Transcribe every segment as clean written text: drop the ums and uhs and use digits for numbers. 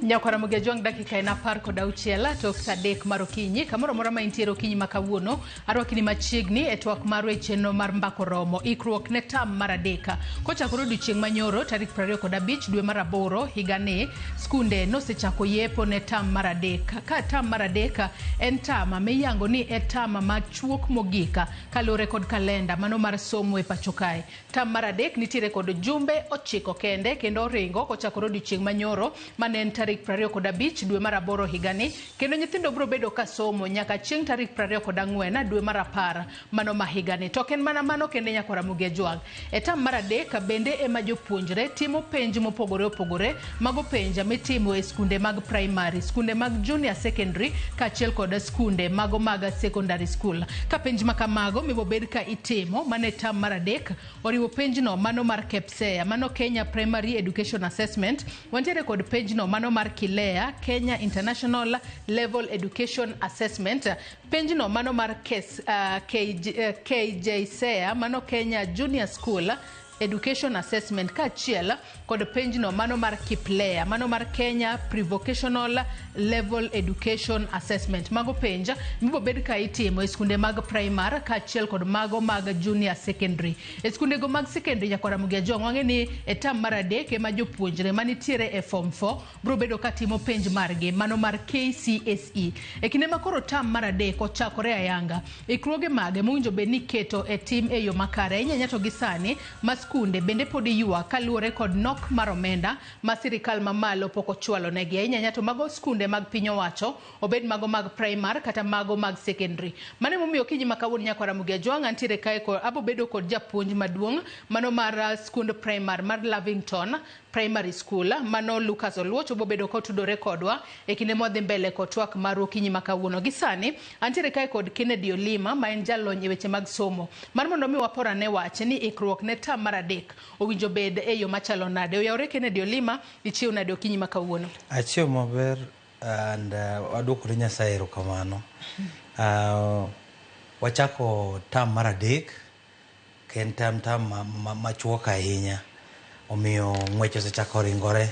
Nyakwara Mogejwang' dakika en 16 tok sa 3 mar okinyi. Kamoro amora ma intiere okinyi ma kawuono, arwakini machiegni e twak marwa e chenro mar Mbako Romo, ikruok ne tam mar 3. Kochakore odiochieng' manyoro tarik 25 dwe mar 8 higani, skunde nosechako yepo ne tam mar 3. Ka tam mar 3 en tam miyango ni e tam machuok mogik kaluwore kod kalenda mano mar somo e pacho kae. Tam mar 3 nitiere kod jumbe 9 kende kendo oringo kochakore odiochieng' manyoro mane en tarik 25 dwe mar 8 higani, kendo nyithindo biro bedo ka somo nyaka chieng' tarik 24 dwe mar 10 mano ma higani. To ok en mana mano kende nyakwara Mogejwang'. E tam mar 3 bende ema jopuonjre timo penj mopogore opogore, mago penj mitimo e skunde mag primary, skunde mag junior secondary kaachiel kod skunde mago mag secondary school. Ka penj ma kamago mibobed ka itimo mane tam mar 3 oriwo penjno mano mar KPSEA, mano Kenya Primary Education Assessment, wantiere kod penjno mano mar KILEA, Kenya International Level Education Assessment, penjno mano mar KJSEA, mano Kenya Junior School Education Assessment, kaachiel kod penjno mano mar KIPLEA, mano mar Kenya Pre-Vocational Level Education Assessment. Mago penj mibobed ka itimo e skunde mag primary kaachiel kod mago mag junior secondary. E skundego mag secondary nyakwara Mogejwang' wang'e ni e tam mar 3 ema jopuonjre manitiere e form 4 biro bedo ka timo penj margi mano mar KCSE. E kinde ma koro tam mar 3 ochakore ayanga, ikruoge mage mowinjo bed ni keto e tim e yo makare ahinya ahinya to gi sani ma skunde bende pod ywak kaluwore kod nok mar omenda ma sirikal mamalo pok ochwalo negi. Ahinya ahinya to mago skunde mag piny owacho, obed mago mag primary kata mago mag secondary. Mano emomiyo okinyi ma kawuono nyakwara Mogejwang' antiere kae ko abo bedo kod japuonj maduong' mano mar skund primary mar Lavington Primary School, mano Lucas Oluoch obo bedo kotudore kodwa e kinde mwadhi mbele kod twak marwa okinyi ma kawuono. Gi sani antiere kae kod Kennedy Olima ma en jalony e weche mag somo mar mondo mi waporane wach ni ikruok ne tam mar 3 owinjo bed e yo machalo nade. Oyawore Kennedy Olima, ichiew nade okinyi ma kawuono? Achiew maber and waduoko ne Nyasaye erokamano. Wachako tam mar 3 en tam machuok ahinya, omiyo ng'wech osechako ringore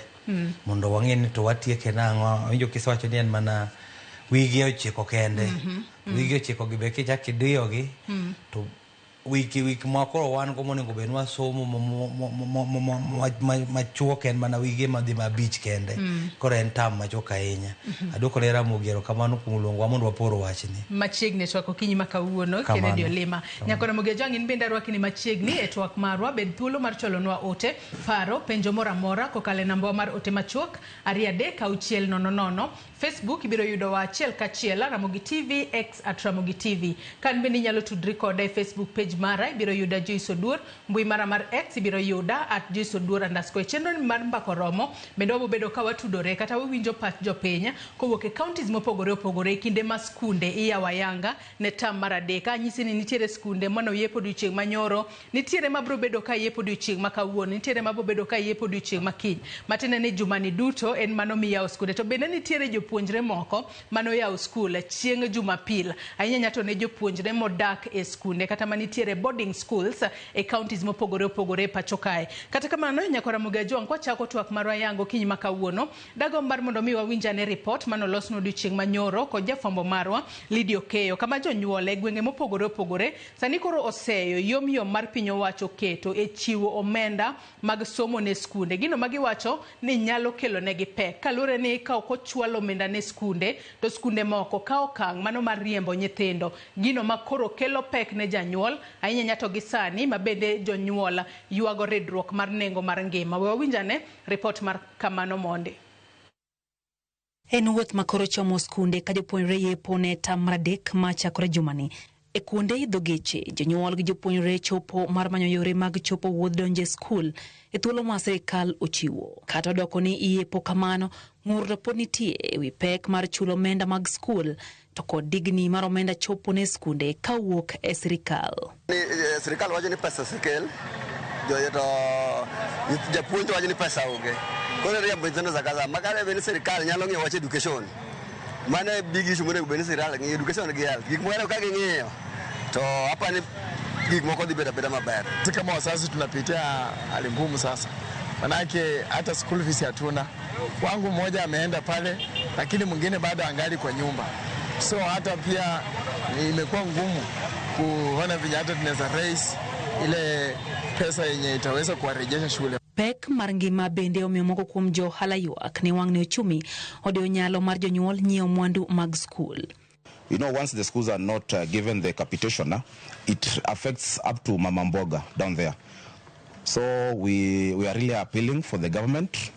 mondo wang'e ni to watieke nang'o. Awinjo kisewacho ni en mana wige 9 kende. Wige 9 gi be kichako idiyogi to wik ma koro wan go monego bed ni wasomo machuok en mana wige madhi 5 kende. Koro en tam machuok ahinya. Aduoko ne Ramogi erokamano kuom luongowa mondo wapor wachni. Machiegni e twak okinyi ma kawuono, Kennedy Olima. Nyakwara Mogejwang' in bende arwakini machiegni e twak marwa. Bed thuolo mar chwalonwa ote, paro, penjo moro amora kokalo e nambawa mar ote machuok 2 3 6 0 0. Facebook ibiro yudowa achiel kachiel Ramogi TV, X at Ramogi TV. Kan bende inyalo tudri koda e Facebook page mara, ibiro yuda Joyce Oduor, mbui mara mar X ibiro yuda at Joyce Oduor underscore. Chenro mar Mbako Romo bende wabobedo ka watudore kata wawinjo pach jopiny kowuok e counties mopogore opogore e kinde ma skunde iyawo ayanga ne tam mar 3. Anyisi ni nitiere skunde mane oyepo odiochieng' manyoro, nitiere mabiro bedo ka yepo odiochieng' ma kawuono, nitiere mabiro bedo ka yepo odiochieng' ma kiny. Matiende ni jumani duto en mano miyawo skunde. To bende nitiere jopuonjre moko mane oyawo skul chieng' Jumapil. Ahinya ahinya to ne jopuonjre modak e skunde kata manitiere boarding schools e counties mopogore opogore e pacho kae. Kata kamano, nyakwara Mogejwang' kwachako twak marwa yango okinyi ma kawuono, dagomb mar mondo mi wawinj ane report mane olosnwa odiochieng' manyoro kod jafwambo marwa Lydia Okeyo, kama jonyuol e gwenge mopogore opogore sani koro oseyo yom yom mar piny owacho keto e chiwo omenda mag somo ne skunde. Gino ma giwacho ni nyalo kelo negi pek kaluwore ni ka ok ochwal omenda ne skunde to skunde moko kawo okang' mano mar riembo nyithindo. Gino ma koro kelo pek ne janyuol ahinya ahinya to gi sani ma bende jonyuol ywago ridruok mar nengo mar ngima. We wawinj ane report mar kamano mondi. En wuoth ma koro chomo skunde ka jopuonjre yepo ne tam mar 3 machakore jumani. E kuonde idho geche, jonyuol gi jopuonjre chopo mar manyo yore mag chopo wuodh donjo e skul e thuolo ma sirikal ochiwo. Kata odoko ni iyepo kamano, ng'ur to pod nitie e wi pek mar chulo omenda mag skul to kod digni mar omenda chopo ne skunde kawuok e sirikal. Ni, sirikal wacho ni pesa osekel, to japuonj to wacho ni pesa onge. Koro riembo nyithindo sa ka sa. Makare bed ni sirikal nyalo ng'iyo wach education. Mano e big issue monego bed ni sirikal ng'iyo, education gi health. Gik moko ka ging'iyo to apani gik moko dhi bedo abeda maber. Sisi kama wazazi tunapitia hali ngumu sasa. Manake hata school fees hatuna. Wangu mmoja ameenda pale, lakini mwingine bado angali kwa nyumba. So hata pia imekuwa ngumu kuona venye hata tunaweza raise ile pesa yenye itaweza kuwarejesha shule. Pek mar ngima bende omiyo moko kuom jo ohala ywak ni wang'ni ochumi odewo nyalo mar jonyuol nyiewo mwandu mag skul. Once the schools are not given the capitation, it affects up to Mama Mboga down there. So we are really appealing for the government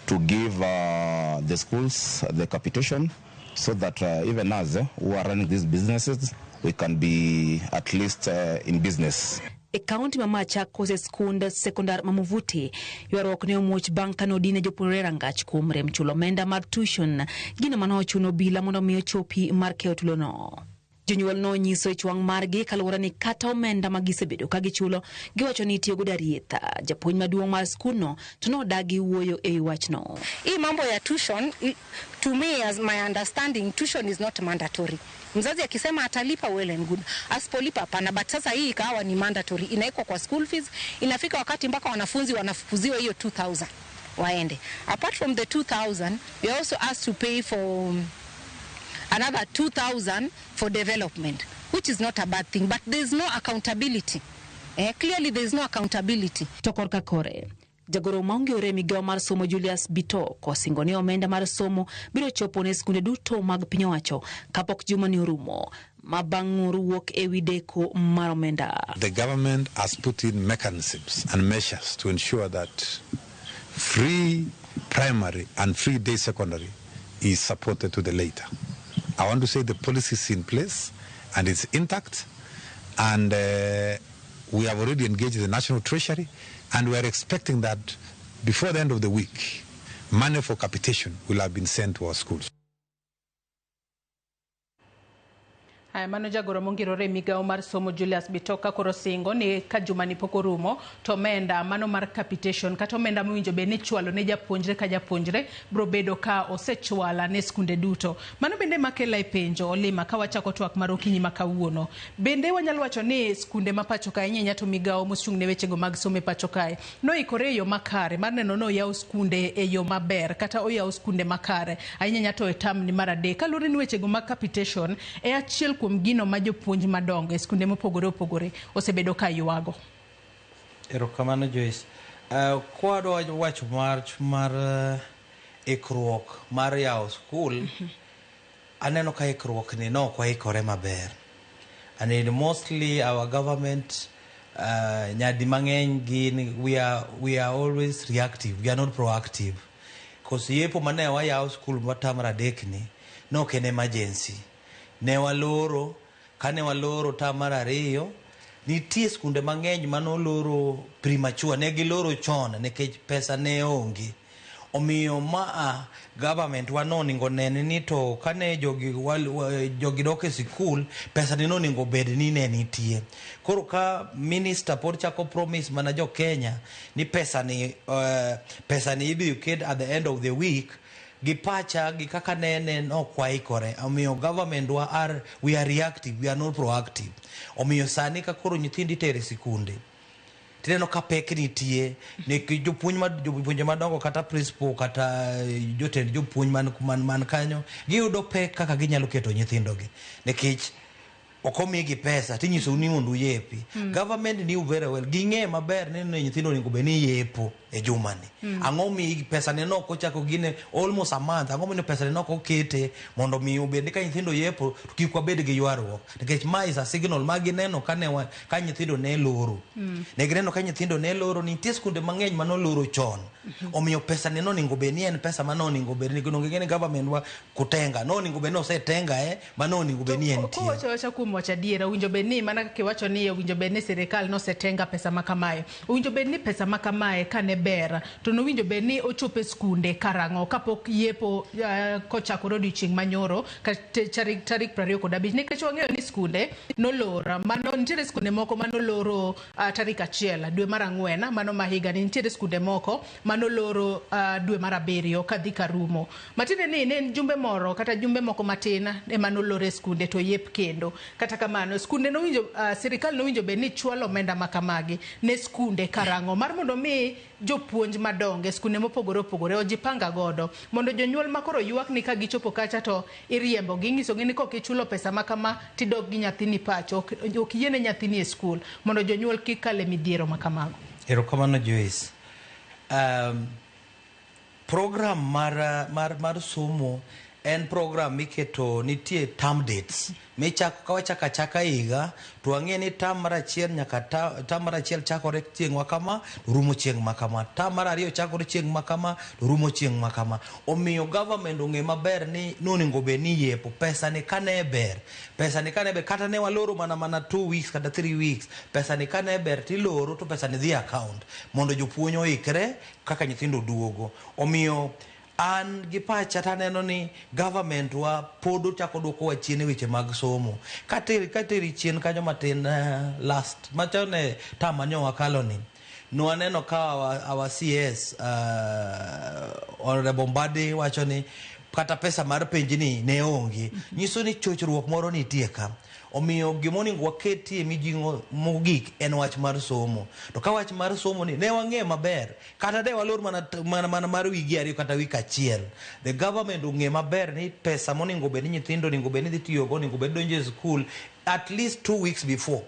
to give the schools the capitation so that even us who are running these businesses, we can be at least in business. E kaunti ma Machakos e skund sekondar ma Muvuti, ywaruok ne omuoch bang' kane odine jopuonjre rangach kuom rem chulo omenda mar tuition, gino mane ochuno obila mondo mi ochopi mar keyo tulono. Jonyuol nonyiso ich wang' margi kaluwore ni kata omenda ma gisebedo ka gichulo giwacho ni itiyo godo arietha. Japuonj maduong' mar skundno to nodagi wuoyo e wi wachno. Hii mambo ya tuition, to me, as my understanding, tuition is not mandatory. Mzazi akisema atalipa, well and good, asipolipa, hapana. But sasa hii ikawa ni mandatory, inawekwa kwa school fees. Inafika wakati mpaka wanafunzi wanafukuziwa hiyo 2000 waende. Apart from the 2000, we are also asked to pay for another 2000 for development, which is not a bad thing, but there is no accountability. Clearly there is no accountability. To korka kore, jagoro maongore e migawo mar somo Julius Bitok osingo ni omenda mar somo biro chopo ne skunde duto mag piny owacho kapok juma ni orumo, ma bang' ng'ur wuok e wi deko mar omenda. The government has put in mechanisms and measures to ensure that free primary and free day secondary is supported to the later. I want to say the policy is in place and it's intact, and we have already engaged the National Treasury, and we are expecting that before the end of the week, money for capitation will have been sent to our schools. Haya, mano jagoro mongirore e migawo mar somo Julius Bitok koro singo ni ka juma ni pok orumo to omenda mano mar capitation kata omenda mowinjo bed ni ichwalo ne japuonjre ka japuonjre biro bedo ka osechwala ne skunde duto. Mano bende makela e penjo Olima ka wachako twak mar okinyi ma kawuono. Bende wanyalo wacho ni skunde ma pacho kae ahinya to migawo mochung' ne wechego mag somo e pacho kae noikore e yo makare mar neno ni oyaw skunde e yo maber kata oyaw skunde makare ahinya to e term ni mar adek kaluwore ni wechego mag capitation e achiel kuom gino ma jopuonj madongo e skunde mopogore opogore osebedo ka ywago. Erokamano, Joyce. Kwadwa wacho mar ikruok mar yawo skul, aneno ka ikruok ni no ok waikore maber. And in mostly our government, nyadi mang'eny gin we are always reactive, we are not proactive. Cause yepo mane wayawo skul mar term mar adek ni ne ok en emergency. Ne waloro, kane waloro term mar ariyo, nitie skunde mang'eny manoloro premature, ne giloro chon nikech pesa ne onge. Omiyo maa government wa nonego nen ni to kane jogi dok e sikul, pesa ni nonego bed ni ne nitie. Koro ka minister pod chako promise mana jo Kenya ni pesa ni ibiro ket at the end of the week, gi pacha gi kaka nene ok waikore. Omiyo government wa are we are reactive, we are not proactive. Omiyo sani ka koro nyithindo itere e sikunde, tineno ka pek nitie nikech jopuonj ma jopuonje madongo kata principal kata jotend jopuonj man kanyo giyudo pek kaka ginyalo keto nyithindogi nikech ok omigi pesa tinyisou ni mondo uyepi. Government knew very well, ging'e maber ni nyithindo onego bed ni yepo e jumani. Ang'o mi pesa ne nok ochako gine almost a month? Ang'o miyo pesa ne nok okete mondo mi obed ni ka nyithindo yepo to kik wabed gi ywaruok? Nikech ma is a signal ma gineno ka ne ka nyithindo ne loro. Ne gineno ka nyithindo ne loro, nitie skunde mang'eny manoloro chon. Omiyo pesa ne nonego bed ni en pesa ma nonego bed ni nonego ni government wa kutenga nonego bed ni osetenga ma nonego bed ni entie. Kowacho wacha kuom wacho adiera, owinjo bed ni mana kaka iwacho ni owinjo bed ni sirikal nosetenga pesa ma kamae. Owinjo bed ni pesa ma kamae kane ber to nowinjo bed ni ochopo e skunde karang'o kapok yepo kochakore odiochieng' manyoro tarik 25, nikech wang'eyo ni skunde nolor mano nitiere skunde moko manoloro tarik 1 dwe mar ang'wen mano ma higani, nitiere skunde moko manoloro dwe mar abiriyo kadhi karumo, matiende ni ne en jumbe moro kata jumbe moko matin ema nolor e skunde to yep kendo. Kata kamano skunde nowinjo sirikal nowinjo bed ni chwalo omenda ma kamagi ne skunde karang'o mar mondo mi Jopuonj madongo e skunde mopogore opogore ojipanga godo mondo jonyuol makoro ywak ni ka gichopo kacha to iriembo gi, inyisogi ni kok ichulo pesa ma kama tidok gi nyathini pacho, ok yiene nyathini e skul, mondo jonyuol kik kal e midhiero ma kamago. Erokamano, Joyce. Program mar somo en program miketo nitie term dates michako. Ka wachako achaka higa to wang'e ni term mar achiel nyaka term mar achiel chakore chieng' ma kama to rumo chieng' ma kama, term mar ariyo chakore chieng' ma kama to rumo chieng' ma kama. Omiyo government ong'e maber ni nonego bed ni yepo pesa ni kane ber, pesa ni kane ber, kata ne waloro mana 2 weeks kata 3 weeks, pesa ni kane ber tiloro to pesa ni dhi e account mondo jopuonj oikre kaka nyithindo duogo. Omiyo an gi pacha taneno ni government wa pod ochako duokowa chien e weche mag somo. Kateri chien kanyo matin, last machon e term mane wakalo ni nwaneno ka our CS, Honorable Mbadi, wacho ni kata pesa mar penj ni ne onge, nyiso ni chochruok moro nitie ka. Omiyo gimonego waketie mijing'o mogik en wach mar somo. To ka wach mar somo ni ne wang'e maber, kata de walor mana mar wigi 2 kata wik achiel, the government ong'e maber ni pesa monego bed ni nyithindo onego bed ni dhi tiyogo, onego bed ni donjo e skul at least 2 weeks before,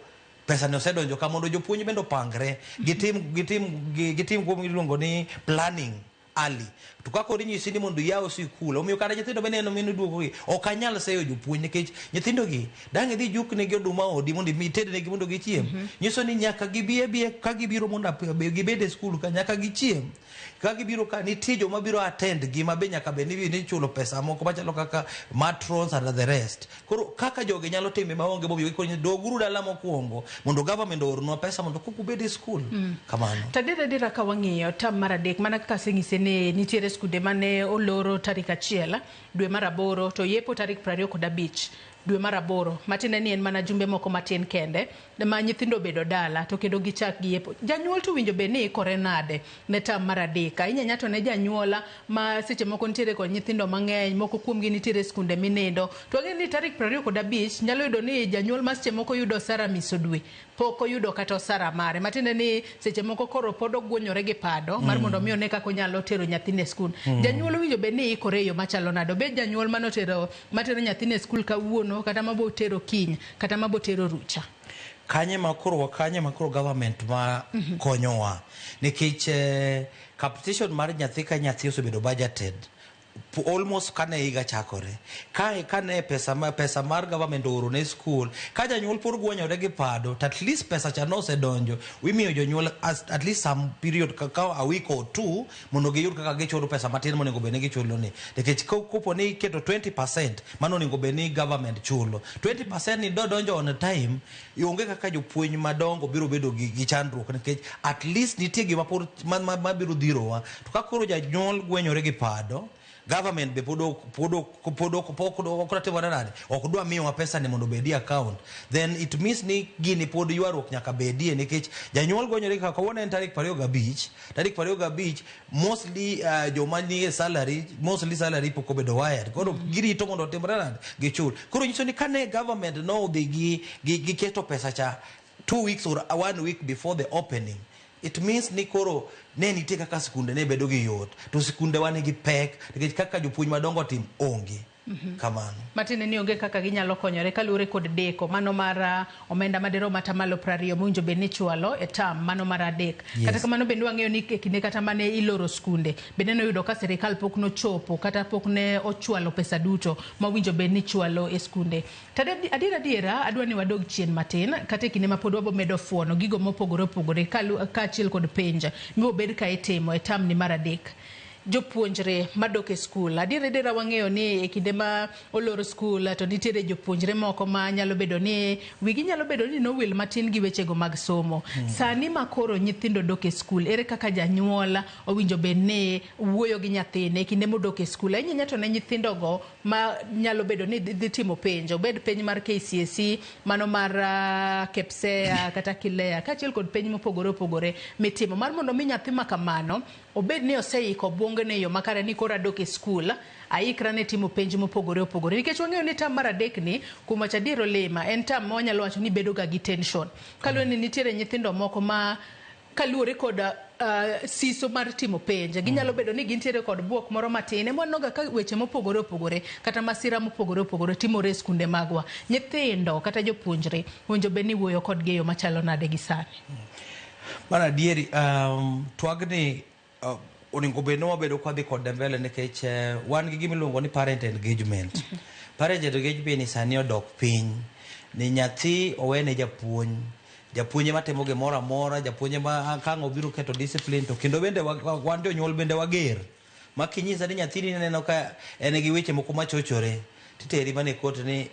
pesa ni osedonjo ka, mondo jopuonj bende opangre gitim kuom iluongo ni planning early. To ka koro inyisi ni mondo iyaw sikul, omiyo kata nyithindo bende neno mino duogogi ok anyal seyo jopuonj, nikech nyithindogi dang' idhi juknegi oduma odi mondo itednegi mondo gichiem, nyiso ni nyaka gibi abia. Ka gibiro mondo gibed e skul ka, nyaka gichiem. Ka gibiro ka, nitie joma biro attend gi ma be nyaka bed ni ichulo pesa moko machalo kaka matrons and the rest. Koro kaka jogi nyalo time maonge bomiyo gikoro doguru dala mokwongo mondo government oornwa pesa mondo kok ubed e skul kamano. To adier adiera, ka wang'iyo term mar adek, mana kaka asenyise ni nitiere skunde mane oloro tarik 1 dwe mar aboro to yepo tarik 25 dwe mar aboro, matiende ni en mana jumbe moko matin kende ma nyithindo obedo dala to kendo gichak giyepo. Janyuol to winjo bed ni ikore nade ne term mar adek? Ahinya ahinya to ne janyuola ma seche moko nitiere kod nyithindo mang'eny, moko kuomgi nitiere e skunde minindo. To wang'eyo ni tarik 25 nyalo yudo ni janyuol ma seche moko yudo osara miso dwe pok oyudo kata osara mare, matiende ni seche moko koro pod ogwonyore gi pado mar mondo mi one kaka onyalo tero nyathine e skul. Janyuol owinjo bed ni ikore e yo machalo nade? Obed janyuol manotero matero nyathine e skul kawuono, kata mabo tero kiny, kata mabo tero rucha. Kanye ma koro government ma konyowa, nikech capitation mar nyathi ka nyathi osebedo budgeted almost kane higa chakore kae. Kane pesa mar government ooro ne skul, ka janyuol pod gwonyore gi pado, to at least pesa cha nosedonjo, imiyo jonyuol at least some period ka a week or two mondo giyud kaka gichulo pesa matin monego bed ni gichulo ni, nikech kopo ni iketo 20% mano onego bed ni government chulo 20% ni dodonjo on time, onge kaka jopuonj madongo biro bedo gi chandruok, nikech at least nitie gima pod ma biro dhirowa. To ka koro janyuol gwenyore gi pado, government be pod ok otimore nade, ok dwa miyowa pesa ni mondo obedi account, then it means ni gini pod ywaruok nyaka bedie, nikech janyuol gwenyore. Kaka kawuono en tarik 25, tarik 25 mostly joma nie salary, mostly salary pok obedo wired, koro girito mondo otimre nade, gichul. Koro nyiso ni kane government nodhi gi keto pesa cha 2 weeks or one week before the opening, it means ni koro ne nitie kaka skunde ne bedo gi yot. To skunde wa nigi pek nikech kaka jopuonj madongo tim onge kamano. Matiende ni onge kaka ginyalo konyore kaluwore kod deko mano mar omenda madirom atamalo 20 mowinjo bed ni ichwalo e term mano mar adek. Kata kamano bende wang'eyo ni e kinde kata mane iloro skunde bende noyudo ka sirikal pok nochopo kata pok ne ochwalo pesa duto mowinjo bed ni ichwalo e skunde. To adier adiera, adwa ni wadog chien matin kata e kinde ma pod wabo medo fuono gigo mopogore opogore kaachiel kod penj mibobed ka itimo e term ni mar adek. Jopuonjre madok e skul, adier adiera wang'eyo ni e kinde ma olor skul to nitiere jopuonjre moko ma nyalo bedo ni wigi nyalo bedo ni nowil matin gi wechego mag somo. Sani ma koro nyithindo dok e skul, ere kaka janyuol owinjo bed ni wuoyo gi nyathine e kinde modok e skul, ahinya ahinya to ne nyithindogo ma nyalo bedo ni dhi timo penj, obed penj mar KCSE, mano mar KPSEA kata KILEA, kaachiel kod penj mopogore opogore mitimo, mar mondo mi nyathi ma kamano obed ni oseiko obwongone e yo makare ni koro adok e skul, aikra ne timo penj mopogore opogore? Nikech wang'eyo ni term mar adek ni, kuom wacho adier, olima en term ma wanyalo wacho ni bedo ga gi tension, kaluwore ni nitiere nyithindo moko ma kaluwore kod siso mar timo penj. Ginyalo bedo ni gintiere kod buok moro matin. Ema wanenoga ka weche mopogore opogore kata masira mopogore opogore timore e skunde magwa. Nyithindo kata jopuonjre owinjo bed ni wuoyo kodgi e yo machalo nade gi sani? Mar adieri, twagni onego bed ni wabedo kwadhi kode mbele nikech wan gi gima iluongo ni parent engagement. Parent engagement ni sani odok piny. Ni nyathi owene japuonj. Japuonj ema timo gimoro amora, japuonj ema ka ang' obiro keto discipline to kendo bende wan jonyuol bende wager. Ma kinyisa ni nyathini ineno ka en gi weche moko machochore, titeri mana e court ni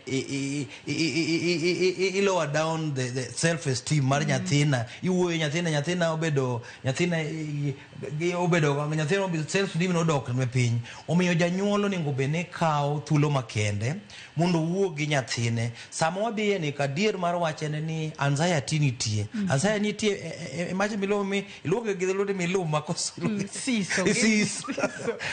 i lower down the self esteem mar nyathina. Iwuoyo nyathina, nyathina obedo nyathina obedo nyathina self esteem nodok ne piny. Omiyo janyuol onego bed ni kawo thuolo makende mondo owuo gi nyathine. Sama wadhiye ni adier mar wach en ni anxiety nitie. Anxiety nitie macha miluongo mi iluonge gi dholuo ni miluma koso Siso. Siso.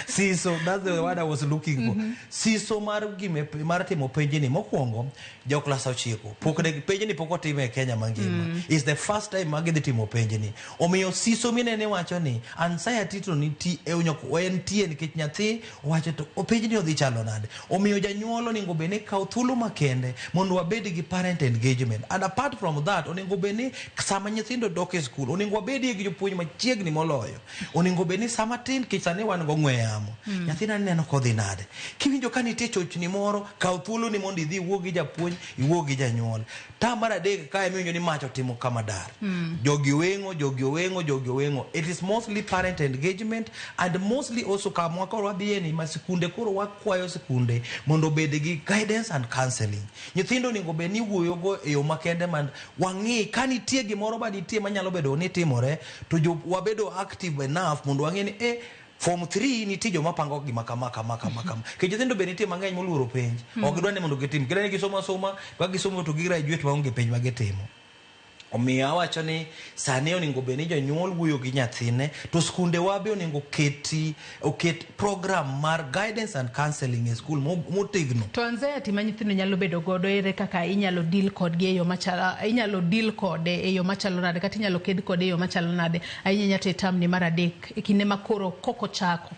Siso, that's the word I was looking for. Siso mar gime mar timo penjni mokwongo jo klas 9 pok ne penjni pok otime e Kenya mangima. It's the first time ma gidhi timo penjni. Omiyo siso minene wacho ni anxiety to nitie entie nikech nyathi owacho to penjni odhi chalo nade. Omiyo janyuol onego bed ni kawo thuolo makende mondo wabed gi parent engagement. And apart from that, onego bed ni sama nyithindo dok e skul, onego wabedie gi jopuonj machiegni moloyo. Onego bed ni sama tin, nikech sani wan go ong'we yamo. Nyathina neno kodhi nade. Kiwinjo ka nitie chochni moro, kaw thuolo ni mondo idhi iwuo gi japuonj, iwuo gi janyuol. Tam mar adek kae miwinjo ni mach otimo kama dar. Jogi weng'o, jogi oweng'o, jogi oweng'o. It is mostly parent engagement and mostly also kama koro wadhiye ni ma sikunde koro wakwayo sikunde mondo obed gi guidance and counseling. Nyithindo onego bed ni iwuoyogo e yo makende man wang'i ka nitie gimoro ma nitie manyalo bedo ni timore to jo wabedo active enough mondo wang'e ni form 3 nitie joma pango gima kama kama kama kama. Nikech nyithindo be nitie mang'eny moluoro penj. Ok gidwa ni mondo gitim. Gidwa ni gisomo asoma, ka gisomo to gigraduate maonge penj ma gitimo. Omiyo awacho ni sani onego bed ni jonyuol wuoyo gi nyathine to skunde wa be onego oket program mar guidance and counseling e skul motegno. To anxiety ma nyithindo nyalo bedo godo, ere kaka inyalo deal kodgi e yo machalo, inyalo deal kode e yo machalo nade, kata inyalo ked kode e yo machalo nade, ahinya to e term ni mar adek e kinde ma koro koko chako?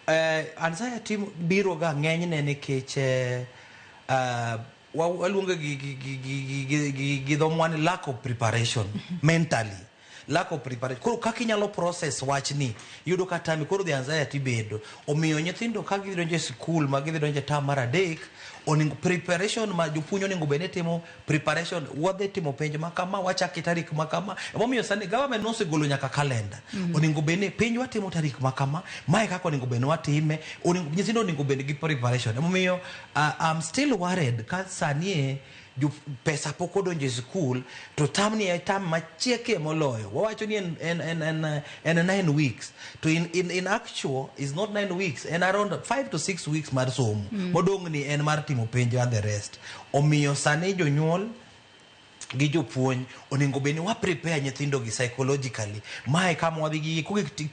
Anxiety biro ga ng'enyne nikech waluonge gi dho mwani lack of preparation mentally. Lack of preparation. Koro kaka inyalo process wachni, iyudo ka tami koro the anxiety bedo. Omiyo nyithindo ka gidhi donjo e sikul ma gidhi donjo e term mar adek, onego preparation ma jopuonj onego bed ni timo preparation, wadhi timo penj ma kama, wachake tarik ma kama. Emomiyo sani government nosegolo nyaka calendar. Onego bed ni penj watimo tarik ma kama, mae kaka onego bed ni watime, onego nyithindo onego bed gi preparation. Emomiyo I'm still worried ka sani e jo pesa pok odonjo e sikul to term ni e term machieke moloyo. Wawacho ni en 9 weeks to in actual is not 9 weeks, en around 5 to 6 weeks mar somo. Modong' ni en mar timo penj and the rest. Omiyo sani jonyuol gi jopuonj onego bed ni wa prepare nyithindo gi psychologically. Mae kama wadhi gi kogik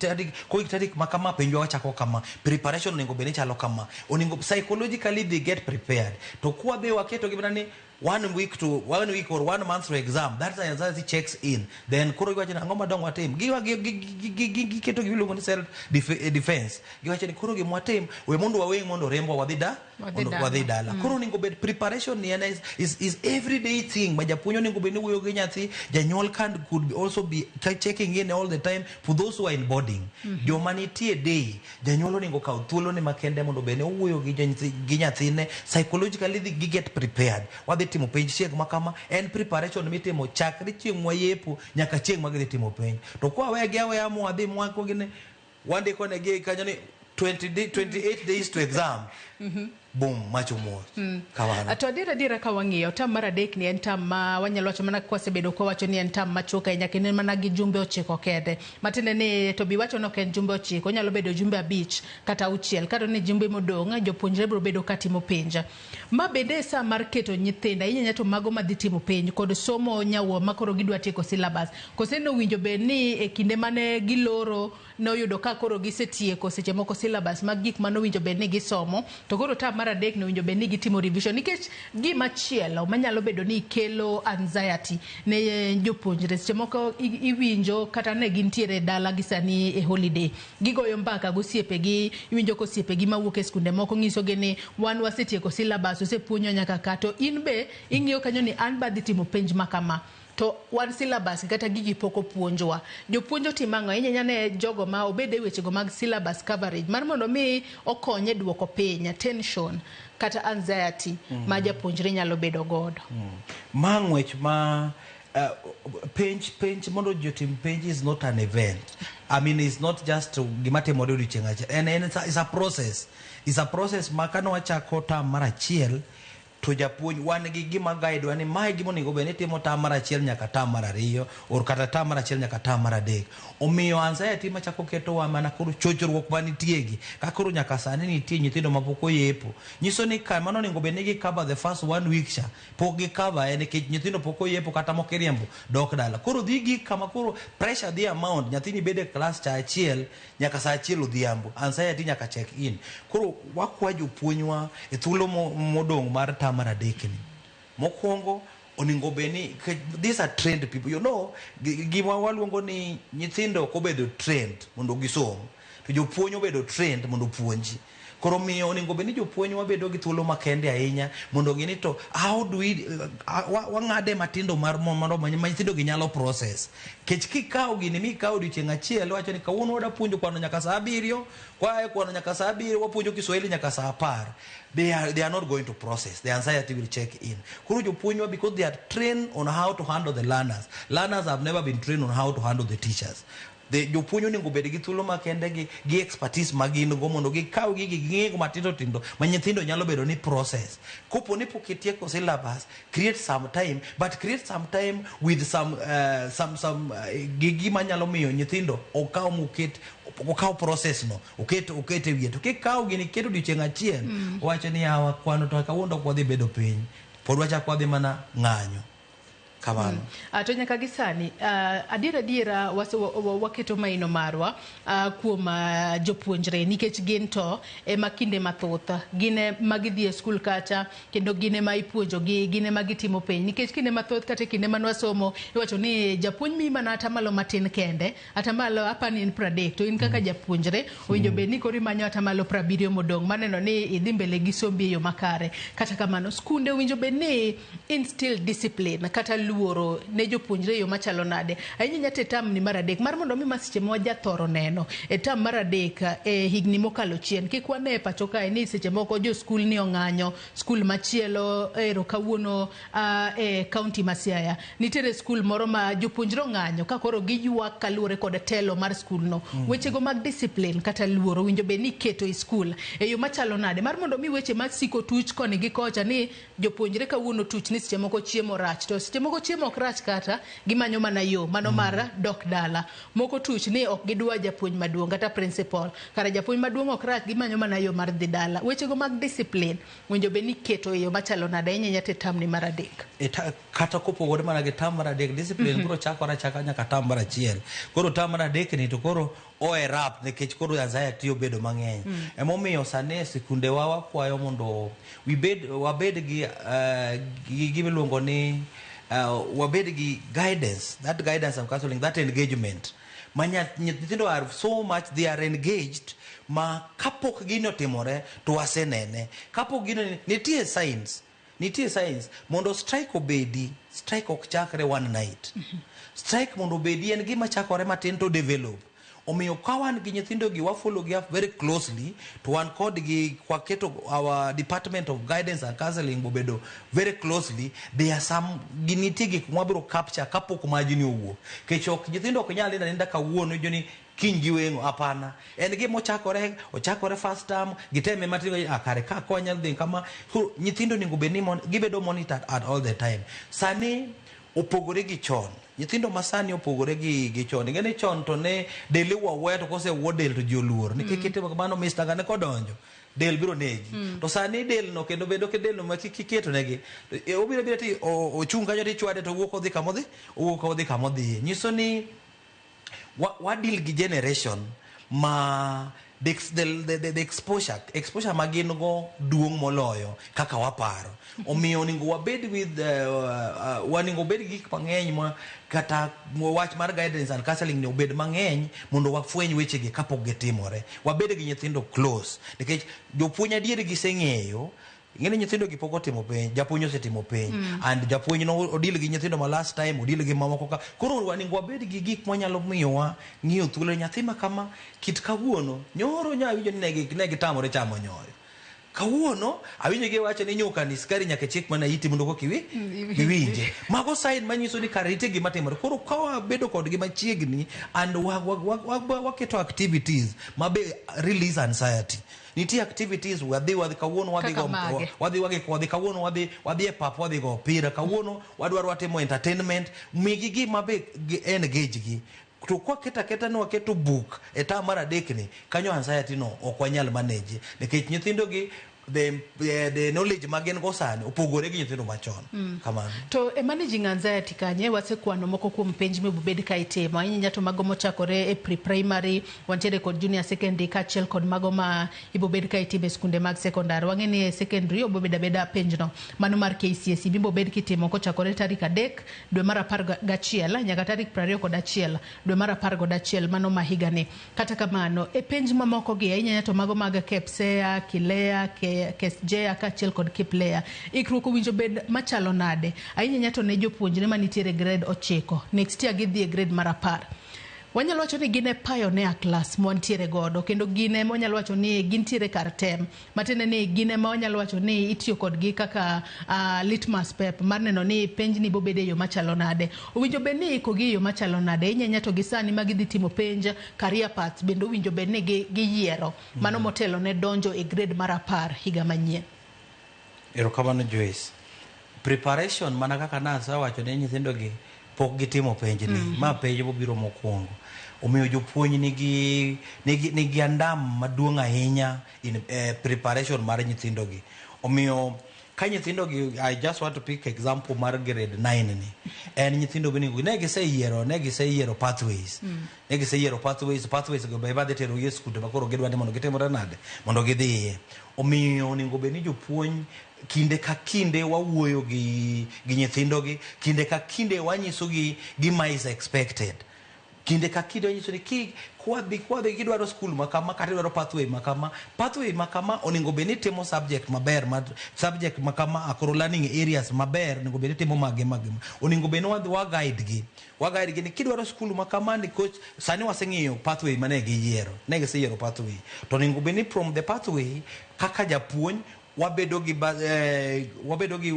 tarik ma kama, penjwa wachako kama, preparation onego bed ni chalo kama, onego psychologically they get prepared. To kwa be waketo gi mana ni 1 week to 1 week or 1 month to exam, that's why anxiety checks in. Then koro giwacho ni ang'o madong watim, giketo gimiluongo ni self defense. Giwacho ni koro gima watim, we mondo waweng' mondo rembwa wadhi da Wadhi mondo dala. wadhi dala. Koro onego bed preparation ni en is everyday thing ma japuonj onego bed ni wuoyo gi nyathi. Janyuol can could also be checking in all the time for those who are in boarding. Joma nitie day, janyuol onego kaw thuolo ne makende mondo bed ni owuoyo gi nyathine psychologically, gi get prepared. Wadhi timo penj chieng' ma kama, en preparation mitimo chakre chieng' mwayepo nyaka chieng' ma gidhi timo penj. To kwa wegi aweya mwadhi mwako gine, wandiko negi kanyo ni 28 days to exam. Boom, macho mos. Kamano. To adier adiera ka wang'iyo term mar adek ni en term ma wanyalo wacho mana kwasebedo kwawacho ni en term machuok ahinya, kendo en mana gi jumbe 9 kende. Matiende ni to bi wacho ni ok en jumbe 9, onyalo bedo jumbe 5 kata 6, kata ni jumbe modong' jopuonjre biro bedo katimo penj. Ma bende e sa mar keto nyithindo, ahinya ahinya to mago madhi timo penj kod somo nyawuo ma koro gidwa tieko syllabus. Kose nowinjo bed ni e kinde mane giloro noyudo ka koro gisetieko seche moko syllabus mag gik manowinjo bed ni gisomo, to koro term mar mar adek ni owinjo bed ni gitimo revision, nikech gima chielo manyalo bedo ni kelo anxiety ne jopuonjre seche moko iwinjo kata ne gintiere dala gi sani e holiday, gigoyo mbaka gosiepegi, iwinjo ka osiepegi mawuok e skunde moko nyisogi ni wan wasetieko syllabus, osepuonjwa nyaka ka, to in be ing'iyo kanyo ni an be adhi timo penj ma kama to wan syllabus kata gigi pok opuonjwa. Jopuonj otimo ang'o? Ahinya ne jogo ma obed e wechego mag syllabus coverage mar mondo mi okony e duoko piny tension kata anxiety ma japuonjre nyalo bedo godo. Ma ng'wech ma penj mondo jotim penj is not an event. I mean, it's not just gima timore odiochieng' achiel. En it's a process. It's a process ma kane wachako term mar achiel to japuonj wan gi gima guide wa ni mae gima onego bed ni timo term mar achiel nyaka term mar ariyo or kata term mar achiel nyaka term mar adek. Omiyo anxiety machako ketowa mana koro chochruok manitie gi ka koro nyaka sani nitie nyithindo mapok oyepo. Nyiso ni ka mano onego bed ni gi cover the first one week cha pok gi cover en nikech nyithindo pok oyepo kata mok iriembo dok dala. Koro dhi gik kama koro pressure dhi amount nyathini bedo e class cha achiel nyaka saa achiel odhiambo, anxiety nyaka check in. Koro wakwa jopuonjwa e thuolo modong' mar term mar adek ni. Mokwongo onego bed ni these are trained people, gima waluongo ni nyithindo ok obedo trained mondo gisom to jopuonj obedo trained mondo opuonji. Koro miyo onego bed ni jopuonj wabedo gi thuolo makende ahinya mondo ng'e ni to how do we wang'ade matindo mar mondo ma nyithindo gi nyalo process. Kech kikawo gini mikawo odiochieng' achiel iwacho ni kawuono wadwa puonjo kwano nyaka saa abiriyo, kwae kwano nyaka saa abiriyo wapuonjo Kiswahili nyaka saa apar. They are not going to process. The anxiety will check in. Koro jopuonjwa, because they are trained on how to handle the learners. Learners have never been trained on how to handle the teachers. The jopuonj onego bed gi thuolo makende gi expertise ma gin go mondo gikaw gigi ging'ego matindo tindo ma nyithindo nyalo bedo ni process. Kopo ni pok itieko syllabus, create some time, but create some time with some gi gima nyalo miyo nyithindo okaw moket okaw process no oket e wiye. To kikawo gini iketo odiochieng' achiel, wacho ni yawa kwano to kawuono ok wadhi bedo piny, pod wachako wadhi mana ng'anyo kamano. To nyaka gi sani adiera adiera waketo maino marwa kuom jopuonjre nikech gin to ema kinde mathoth gin ema gidhi e skul kacha kendo gin ema ipuonjogi, gin ema gitimo penj, nikech kinde mathoth kata e kinde mane wasomo iwacho ni japuonj miyi mana atamalo matin kende, atamalo apani en 30, to in kaka japuonjre owinjo bed ni koro imanyo atamalo 70 modong' maneno ni idhi mbele gi sombi e yo makare. Kata kamano skunde owinjo bed ni instill discipline kata luoro ne jopuonjre e yo machalo nade ahinya nyaka e term ni mar adek mar mondo mi masiche ma wajathoro neno e term mar adek e higni mokalo chien kik wane e pacho kae ni seche moko jo skul ni ong'anyo skul machielo ero kawuono e kaunti ma Siaya nitiere skul moro ma jopuonjre ong'anyo ka koro giywak kaluwore kod telo mar skul no. Wechego mag discipline kata luoro owinjo bed ni iketo e skul e yo machalo nade mar mondo mi weche masiko tuch koni gi kocha ni jopuonjre kawuono tuch ni seche moko chiemo rach, to seche moko chiemo ok rach kata gimanyo mana yo mano mar dok dala, moko tuch ni ok gidwa japuonj maduong' kata principal, kara japuonj maduong' ok rach, gimanyo mana yo mar dhi dala. Wechego mag discipline winjo bed ni iketo e yo machalo nade ahinya nyaka e term ni mar adek? Kata kopogore mana gi term mar adek, discipline biro chakore achaka nyaka term mar achiel. Koro term mar adek ni to koro o erupt nikech koro anxiety obedo mang'eny. Emomiyo sani e sikundewa wakwayo mondo wibed wabed gi gimiluongo ni wabed gi guidance, that guidance and counseling, that engagement ma nyithindo are so much they are engaged ma kapok gini otimore to wasenene kapok gini nitie signs, nitie signs mondo strike obedi. Strike ok chakre one night. Strike mondo obedi en gima chakore matin to develop. Omiyo ka wan gi nyithindo gi wa follow gi up very closely to wan kodgi waketo our department of guidance and counseling obedo very closely, there are some nitie gik mwabiro capture kapok majni owuok. Kech ok nyithindo ok nyal nindo aninda kawuono joni kiny giweng'o, hapana. En gima ochakore ochakore first term giteme matin, ah, kare ka konya dhi kama. Koro nyithindo onego bed ni gibedo monitored at all the time. Sani opogore gi chon, nyithindo masani opogore gi chon. Ing'e ni chon to ne del iwuo to kosewuo del to ji oluor nikech kitimo kamano Mr. Gane kodonjo del biro negi. To sani del no kendo bedo ke del no ma kiketo negi obiro biro ti ochung' kanyo tichwade to owuok odhi kamodhi, owuok odhi kamodhiye. Nyiso ni wa deal gi generation ma The exposure ma gin go duong' moloyo kaka waparo. Omiyo onego wabed with wanego bed gi gik mang'eny ma kata wach mar guidance and counseling ni obed mang'eny mondo wafweny wechegi kapok gitimore. Wabed gi nyithindo close nikech jopuonj adier giseng'eyo. Ing'eni nyithindo gi pok otimo penj, japuonj osetimo penj and japuonj no odil gi nyithindo ma last time, odil gi mamoko ka. Koro onego wabed gi gik mwanyalo miyowa ng'iyo thuolo nyathi ma kama kit kawuono nyoro nya winjo ni ne gitamore chamo nyoyo. Kawuono awinjo giwacho ni nyuka ni sukari nyaka chik mana iti mondo koka iwinje. Mago sign manyiso ni kare nitie gima timore. Koro ka wabedo kodgi machiegni and waketo activities mabe release anxiety. Nitie activities wadhi kawuono wadhi Kaka go mage? wadhi kawuono wadhi e pap, wadhi go opira kawuono, wadwaro watimo entertainment, migi gima be engage gi. To kwaketo aketa ni waketo buk e term mar adek ni kanyo, anxiety no ok wanyal manage nikech nyithindo gi the knowledge ma gin go sani opogore gi nyithindo machon. Kamano. To e managing anxiety kanye wasekwano moko kuom penj mibobed ka itimo ahinya to mago mochakore e pre-primary, wantiere kod junior secondary kaachiel kod mago ma ibobed ka itimo e skunde mag secondary. Wang'e ni e secondary obobed abeda penjno mano mar KCSE bibobed kitimo kochakore tarik 3 dwe mar 11 nyaka tarik 21 dwe mar 11 mano ma higani. Kata kamano, e penj mamoko gi, ahinya to mago mag KPSEA, KILEA, KESJEA kaachiel kod KIPLEA, ikruok owinjo bed machalo nade? Ahinya to ne jopuonjre manitiere grade 9, next year gidhi e grade mar 10. Wanyalo wacho ni gin e pioneer class mwantiere godo kendo gin ema wanyalo wacho ni gintiere kar tem, matiende ni gin ema wanyalo wacho ni itiyo kodgi kaka litmus paper mar neno ni penj ni bobede e yo machalo nade. Owinjo bed ni ikogi e yo machalo nade? Inyanya to gi sani ma gidhi timo penj, career paths bende owinjo bed ni giyiero mano motelo ne donjo e grade mar 10 higa manyien. Erokamano, Joyce. Preparation, mana kaka nasewacho ne nyithindo gi pok gitimo penj ni ma penj mobiro mokwongo, omiyo jopuonj nigi andam maduong' ahinya in preparation mar nyithindo gi. Omiyo ka nyithindo gi, I just want to pick example mar grade 9 ni en nyithindo monego ne giseyiero pathways, ne giseyiero pathways go be madhi terogi e skunde ma koro gidwa ni mondo gitimre nade mondo gidhiye. Omiyo onego bed ni jopuonj kinde ka kinde wawuoyo gi nyithindogi, kinde ka kinde wanyisogi gima is expected, kinde ka kinde wanyiso ni ki kwadhi kidwaro skul ma kama kata idwaro pathway ma kama, pathway ma kama onego bed ni timo subject maber, ma subject ma kama akoro learning areas maber onego bed ni timo mage mage, onego bed ni wadhi wa guide gi ni kidwaro skul ma kama ni coach sani waseng'iyo pathway mane giyiero, ne giseyiero pathway, to onego bed ni from the pathway kaka japuonj wabedo gi wabedo gi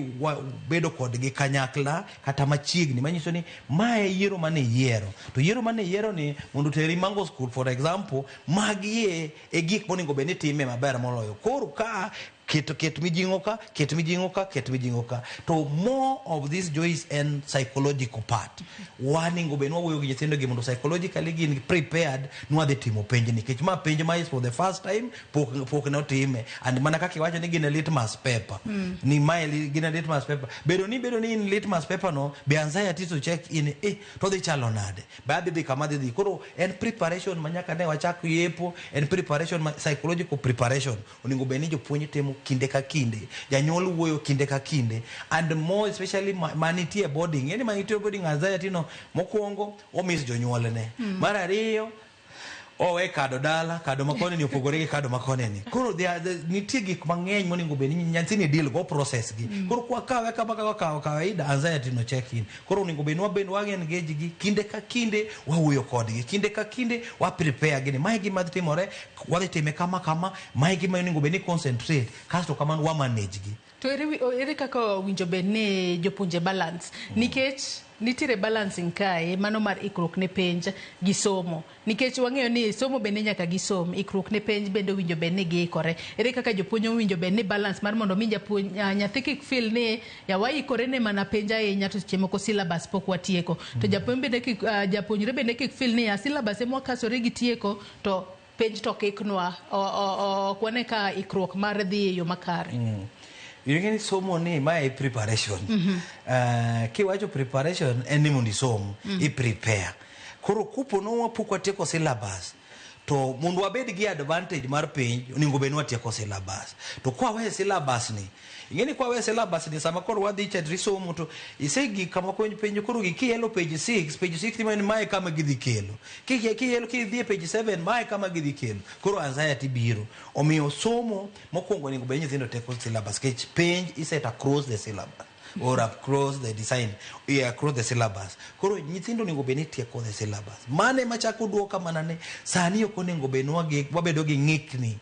bedo kodgi kanyakla kata machiegni manyiso ni mae yiero mane iyiero, to yiero mane iyiero ni mondo oteri Mango School, for example, magi e gik monego bed ni time maber moloyo. Koro ka ket mijing'o ka, ket mijing'o ka, ket mijing'o ka. To more of this, Joyce, en psychological part. Wanego bed ni wawuoyo gi nyithindo gi mondo psychologically gin prepared ni wadhi timo penj, nikech ma penj ma is for the first time, pok ne otime. And mana kaka iwacho ni gin e litmus paper ni mae gin e litmus paper, bedo ni in litmus paper no be anxiety to check in to dhi chalo nade, be adhi dhi kama dhi dhi. Koro en preparation ma nyaka ne wachak yepo, en preparation ma psychological preparation onego bed ni jopuonj timo kinde ka kinde, janyuol wuoyo kinde ka kinde, and more especially manitie boarding. Yani manitie boarding, anxiety no mokwongo omis jonyuolne, mar ariyo owe kado dala, kado makoni ni opogore gi kado makoni ni. Koro nitie gik mang'eny monego bed ni nyathini deal go, process gi. Koro kwakawe kama kaka kawo kawaida, anxiety no check in. Koro onego bed ni wabed wa engage gi kinde ka kinde, wawuoyo kodgi kinde ka kinde, wa prepare gi ni mae gima dhi timore, wadhi time kama kama, mae gima onego bed ni concentrate, kasto kamano wa manage gi. To ere kaka owinjo bed ni jopuonje balance? Nikech nitiere balancing kae, mano mar ikruok ne penj gi somo. Nikech wang'eyo ni somo bende nyaka gisom, ikruok ne penj bende owinjo bed ni giikore. Ere kaka jopuonj owinjo bed ni balance mar mondo mi japuonj nyathi kik feel ni yawa ikore ne mana penj ahinya to seche moko syllabus pok watieko. To japuonj bende kik japuonjre bende kik feel ni ya syllabus ema wakasore gi tieko to penj to kiknwa ok wane ka ikruok mar dhi e yo makare. Ing'e ni somo ni mae e preparation. Kiwacho preparation en ni mondo isom, i prepare. Koro kopo no wapok watieko syllabus, To mondo wabed gi advantage mar penj, onego bed ni watieko syllabus. To kwa wawe syllabus ni, ing'e ni kwa wawe syllabus ni, sama koro wadhi cha risomo to isegik kama penj koro gi kielo page 6, page 6 ni mae kama gidhi kelo, kielo kidhi e page 7, mae kama gidhi kelo, koro anxiety biro. Omiyo somo mokwongo onego bed ni nyithindo tieko syllabus, nikech penj iset across the syllabus or across the design, yeah, across the syllabus. Koro nyithindo onego bed ni tieko the syllabus. Mane machako duoka mana ni sani ok onego bed ni wabedo gi ng'ikni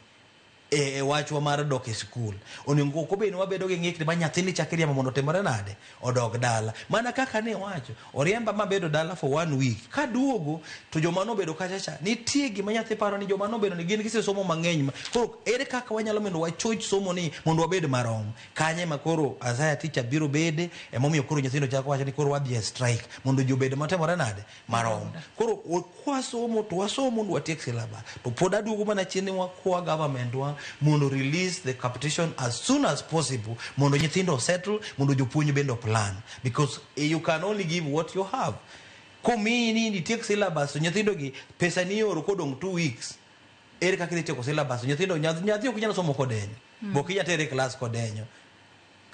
e wachwa mar dok e skul. Onego ok obed ni wabedo gi ng'ikni ma nyathini chak riembo mondo otimore nade, odog dala. Mana kaka ne wacho, oriemba mabedo dala for one week, kaduogo to joma nobedo kacha cha nitie gima nyathi paro ni joma nobedo ni gin gisesomo mang'eny koro ere kaka wanyalo mondo wachoch somo ni mondo wabed marom kanye ma koro anxiety cha biro bede. Emomiyo koro nyithindo chako wacho ni koro wadhi e strike mondo ji obed matimore nade, marom. Koro kwasomo to wasomo mondo watiek syllabus. To pod aduogo mana chien ni wakwa government wa mondo release the capitation as soon as possible, mondo nyithindo settle, mondo jopuonj bende plan, because you can only give what you have. Komiyi ni itiek syllabus, to nyithindo gi pesa ni ioro kodong' 2 weeks, ere kaka idhi tieko syllabus? Nyithindo, nyathi ok nyal somo kodenyo, bo ok inyal tere e klas kodenyo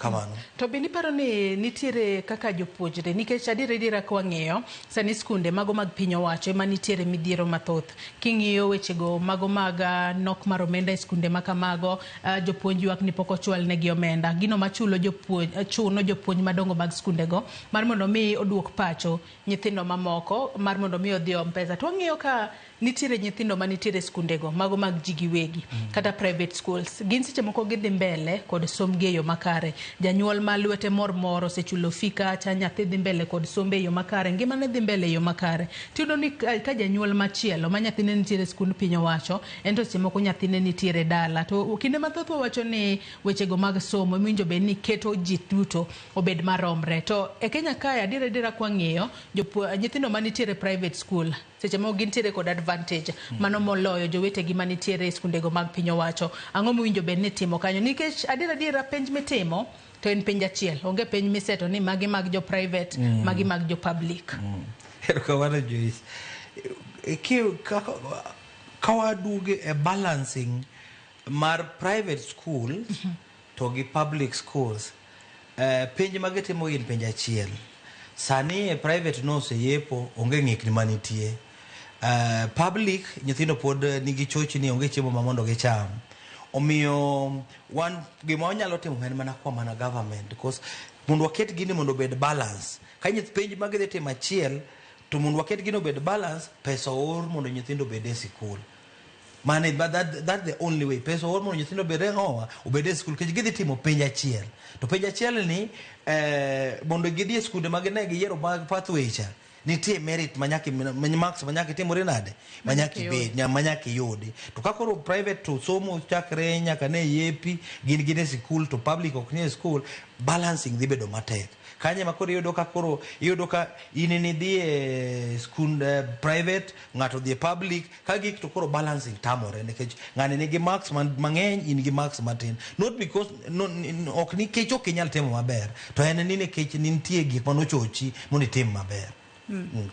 kamano. To bende iparo ni nitiere kaka jopuonjre, nikech adier adiera ka wang'iyo sani skunde mago mag piny owacho ema nitiere midhiero mathoth, king'iyo wechego mago mag nok mar omenda e skunde ma kamago, jopuonj ywak ni pok ochwal negi omenda, gino machulo jopuonj, chuno jopuonj madongo mag skundego mar mondo mi oduok pacho nyithindo mamoko mar mondo mi odhi om pesa. To wang'iyo ka nitiere nyithindo manitiere e skundego mago mag ji giwegi kata private schools, gin seche moko gidhi mbele kod sombgi e yo makare. Janyuol ma lwete mor mor osechulo fee kacha, nyathi dhi mbele kod sombe e yo makare, ngimane dhi mbele e yo makare. Tiyudo ni ka janyuol machielo ma nyathine nitiere e skund piny owacho, en to seche moko nyathine nitiere dala. To kinde mathoth wawacho ni wechego mag somo emiwinjo bed ni keto ji duto obed maromre. To e Kenya kae, adier adiera, kwang'iyo nyithindo manitiere private school seche moko gintiere kod advantage mano moloyo jowetegi manitiere e skundego mag piny owacho. Ang'o mowinjo bed ni itimo kanyo? Nikech adier adiera, penj mitimo to en penj achiel, onge penj miseto ni magi mag jo private, magi mag jo public. Erokamano, Joyce. Ka waduogo e balancing mar private schools to gi public schools, penj ma gitimo gin penj achiel. Sani e private no oseyepo, onge ng'ikni manitie. Public nyithindo pod nigi chochni, onge chiemo ma mondo gicham. Omiyo wan gima wanyalo timo en mana kwa mana government, because mondo waket gini mondo obed balance. Ka penj ma gidhi timo achiel, to mondo waket gino obed balance, pesa oor mondo nyithindo obed e sikul. Mane, but that's the only way. Pesa oor mondo nyithindo obed e ng'owa, obed e skul, nikech gidhi timo penj achiel. To penj achiel ni mondo gidhi e skunde ma ne giyiero mag pathway cha, nitie merit manyaka marks manyaka itimori nade, manyaka ibed manyaka iyudi. To ka koro private to somo chakre nyaka ne yepi, gin e sikul, to public ok ni e skul, balancing dhi bedo matek. Kanye ma koro iyudo ka koro iyudo ka in nidhi e skund private, ng'ato dhi e public, ka gik to koro balancing tamore, nikech ng'ani nigi marks mang'eny, in gi marks matin. Not because no, ok nikech ok inyal timo maber, to en ni nikech nitie gik manochochi mondo itim maber.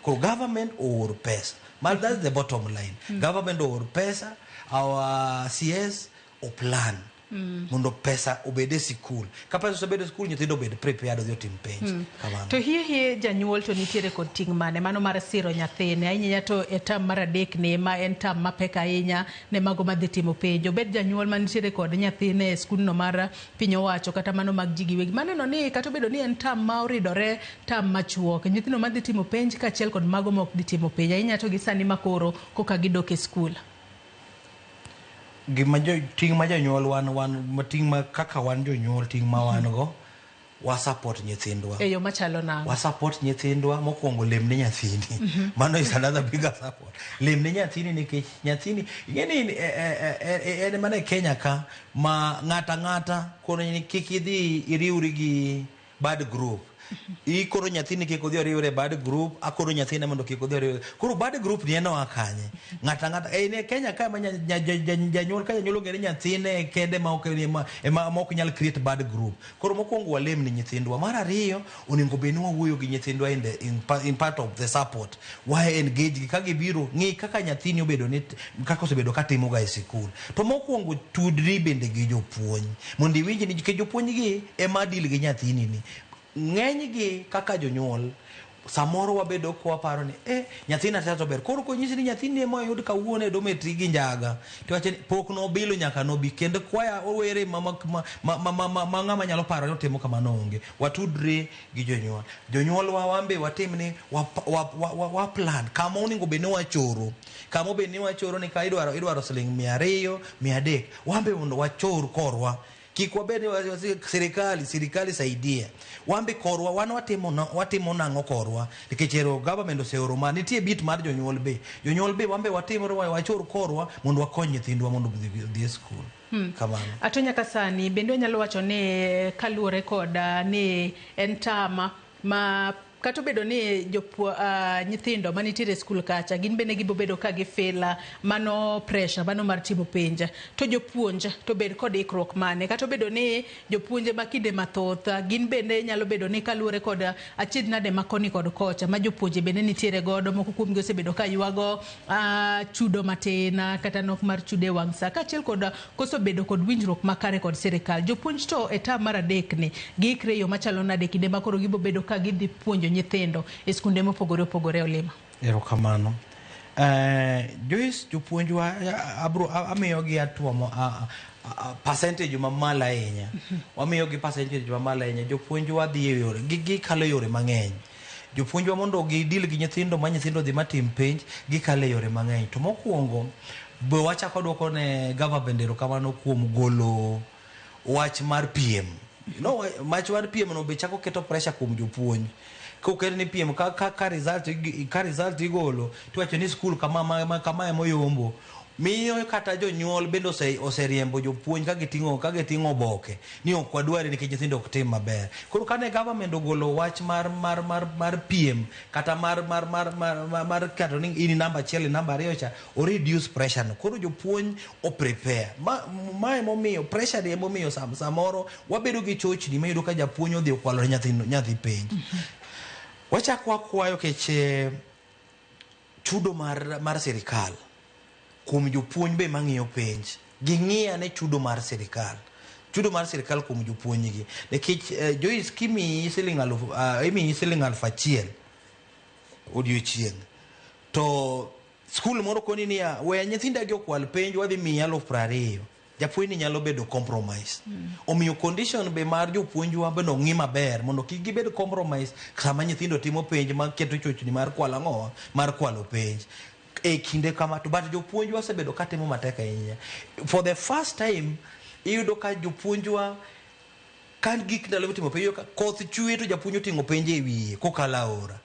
Koro government oor pesa. But that's the bottom line. Government oor pesa, our CS o plan mondo pesa obed e sikul. Ka pesa osebedo e sikul, nyithindo obed prepared odhi otim penj. Kamano. To hie hie janyuol to nitiere kod ting' mane mano mar siro nyathine, ahinya to e tam mar adek ni, ma en tam mapek ahinya ne mago madhi timo penj? Obed janyuol manitiere kod nyathine e skundno mar piny owacho kata mano mag ji giwegi, maneno ni kata obedo ni en tam ma oridore, tam machuok, nyithindo madhi timo penj kaachiel kod mago ma ok dhi timo penj, ahinya to gi sani makoro koka gidok e skul. Gima jo ting' ma jonyuol wan ting' ma kaka wan jonyuol, ting' ma wan go, wa support nyithindwa. E yo machalo nang'o? Wa support nyithindwa. Mokwongo, lem ne nyathini. Mano is another bigger support. Lem ne nyathini, nikech nyathini ing'e ni en mana e Kenya ka ma ng'ata ng'ata kono ni kik idhi iriwri gi bad group. Ikono nyathini kik odhi oriwre bad group, akono nyathina mondo kik odhi oriwre. Koro bad group ni en oa kanye? Ng'ato ang'ata en e Kenya ka ma janyuol ka janyuol ong'e ni nyathine kende ma ok ema ma ok nyal create bad group. Koro mokwongo walem ni nyithindwa. Mar ariyo, onego bed ni wawuoyo gi nyithindwa in part of the support. Wa engage gi ka gibiro, ng'i kaka nyathini obedo ni kaka osebedo katimo ga e sikul. To mokwongo tudri bende gi jopuonj mondo iwinj ni nikech jopuonj gi ema deal gi nyathini ni. Ng'eny gi kaka jonyuol samoro wabedo kwaparo ni nyathina to ber. Koro konyisi ni nyathini ema oyud kawuono e dormitory gi njaga, to wacho ni pok nobilo nyaka nobi, kendo kwaya owere ma ng'ama nyalo paro ni otimo kamano onge. Watudre gi jonyuol. Jonyuol wa wan be watim ni wa plan kama onego bed ni wachoro. Kama obed ni wachoro ni ka idwaro siling 200, 300, wan be mondo wachor korwa. Kik wabed ni sirikali saidia. Wan be korwa, wan watimo nang'o korwa? Nikech ero government oseoro ma nitie bit mar jonyuol be. Jonyuol be wan be watimore wachor korwa mondo wakony nyithindwa mondo odhi e skul. Kamano. Ato nyaka sani bende wanyalo wacho ni kaluwore kod ni en tama ma kata obedo ni nyithindo manitiere e skul kacha gin bende gibobedo ka gifila mano pressure mano mar timo penj, to jopuonj to bed kod ikruok mane? Kata obedo ni jopuonje ma kinde mathoth gin bende nyalo bedo ni kaluwore kod achiedh nade ma koni kod kocha ma jopuonje bende nitiere godo, moko kuomgi osebedo ka ywago chudo matin kata nok mar chudo e wang' sa, kaachiel kod koso bedo kod winjruok makare kod sirikal. Jopuonj to e term mar adek ni giikre e yo machalo nade kinde ma koro gibobedo ka gidhi puonjo nyithindo e skunde mopogore opogore? Olima. Erokamano. Joyce, jopuonjwa abro amiyogi hatua percentage mamalo ahinya. Wamiyogi percentage mamalo ahinya. Jopuonjwa dhi e yore, gikalo e yore mang'eny. Jopuonjwa mondo gidil gi nyithindo ma nyithindo dhi matim penj, gikalo e yore mang'eny. To mokwongo, be wachako duoko ne government erokamano kuom golo wach mar piem. No, wach mar piem no be chako keto pressure kuom jopuonj. Koket ni piem ka result igolo tiwacho ni skul kama kama ema oyombo, miyo kata jonyuol bende oseriembo jopuonj ka giting'o oboke ni ok wadware nikech nyithindo ok tim maber. Koro kane government ogolo wach mar piem kata mar kato ni in namba 1 in namba 2 cha, o reduce pressure no. Koro jopuonj o prepare. Ma emomiyo pressure ni emomiyo samoro wabedo gi chochni mayudo ka japuonj odhi okwalo nyathi penj. Wachako wakwayo kech chudo mar sirikal kuom jopuonj be mang'iyo penj, ging'i ane chudo mar sirikal. Chudo mar sirikal kuom jopuonj gi. Nikech Joyce, kimiyi siling 1000 odiochieng', to skul moro koni niya, we nyithinda gi okwal penj wadhi miyi 20,000. Japuonj ni nyalo bedo compromise. Omiyo condition be mar jopuonjwa bende ong'i maber mondo kik gibed compromise sama nyithindo timo penj ma keto chochni mar kwalo ang'o, mar kwalo penj. E kinde kama to but jopuonjwa osebedo katimo matek ahinya. For the first time iyudo ka jopuonjwa ka gik ndalo mitimo penj, ka koth chwe to japuonj oting'o penj e wiye kokalo aora.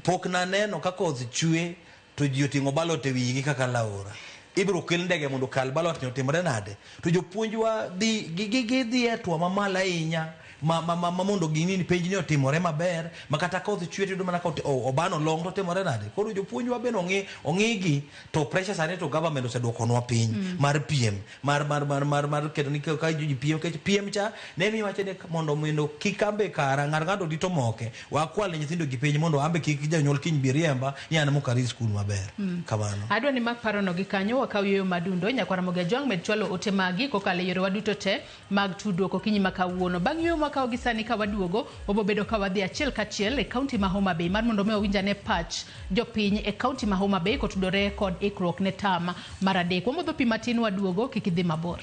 Pok naneno ka koth chwe to ji oting'o ballot e wigi kakalo aora. Ibiro kel ndege mondo okal ballot ni otimre nade? To jopuonjwa gidhi e hatua mamalo ahinya ma mondo ging'i ni penj ni otimore maber, ma kata koth chwe to iyudo mana ka obano long to otimore nade? Koro jopuonjwa bende ong'igi to pressure sani to government oseduokonwa piny mar piem mar keto ni ka ji piem, nikech piem cha ne miwacho ni mondo kik ambe kara ng'ato rito moke wakwal ne nyithindo gi penj mondo ambe kik janyuol kiny bi riemba ni an mok arit skul maber. Kamano. Adwa ni mak parono gi kanyo wakaw yueyo madundo. Nyakwara Ramogi Ajwang' med chwalo ote magi kokalo e yorewa duto te mag tudruok okinyi ma kawuono. Bang' yueyo mwakawo gi sani ka waduogo, wabobedo ka wadhi achiel kachiel e kaunti ma Homa Bay mar mondo mi wawinj ane pach jopiny e kaunti ma Homa Bay kotudore kod ikruok ne term mar adek. Wamodho pi matin waduogo, kik idhi mabor.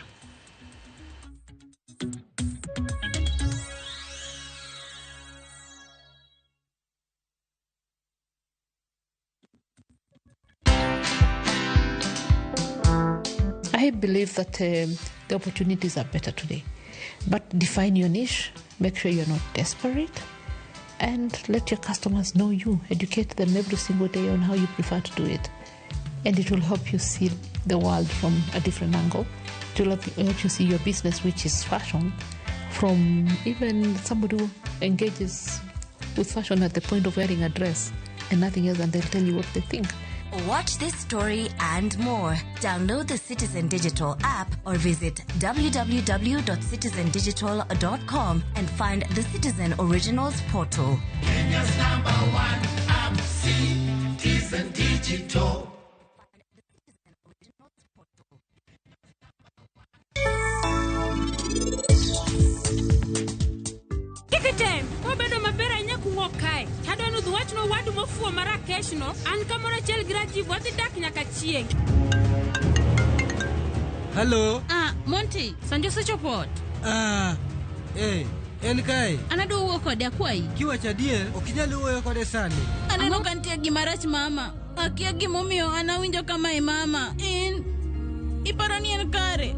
I believe that the opportunities are better today. But define your niche, make sure you're not desperate, and let your customers know you. Educate them every single day on how you prefer to do it. And it will help you see the world from a different angle. It will help you see your business, which is fashion, from even somebody who engages with fashion at the point of wearing a dress and nothing else, and they'll tell you what they think. Watch this story and more. Download the Citizen Digital app or visit www.citizendigital.com and find the Citizen Originals portal. Kenya's number one app, Citizen Digital. Kikitem, obedo maber ahinya kuwuok kae. Tadwa ni udhi wachno owadu mofuwo Marakesh no, an kamoro achiel gi Rajiv wadhi dak nyaka chieng'. Hello. Ah, Monty, Sanjo osechopo ot. Ah, eh, en kae. An adwa wuoyo kode akwayi. Kiwacho adier, ok inyal wuoyo kode sani. Aneno ka nitie gima rach mama. Akia gimomiyo an awinjo kamae mama. In iparo ni en kare?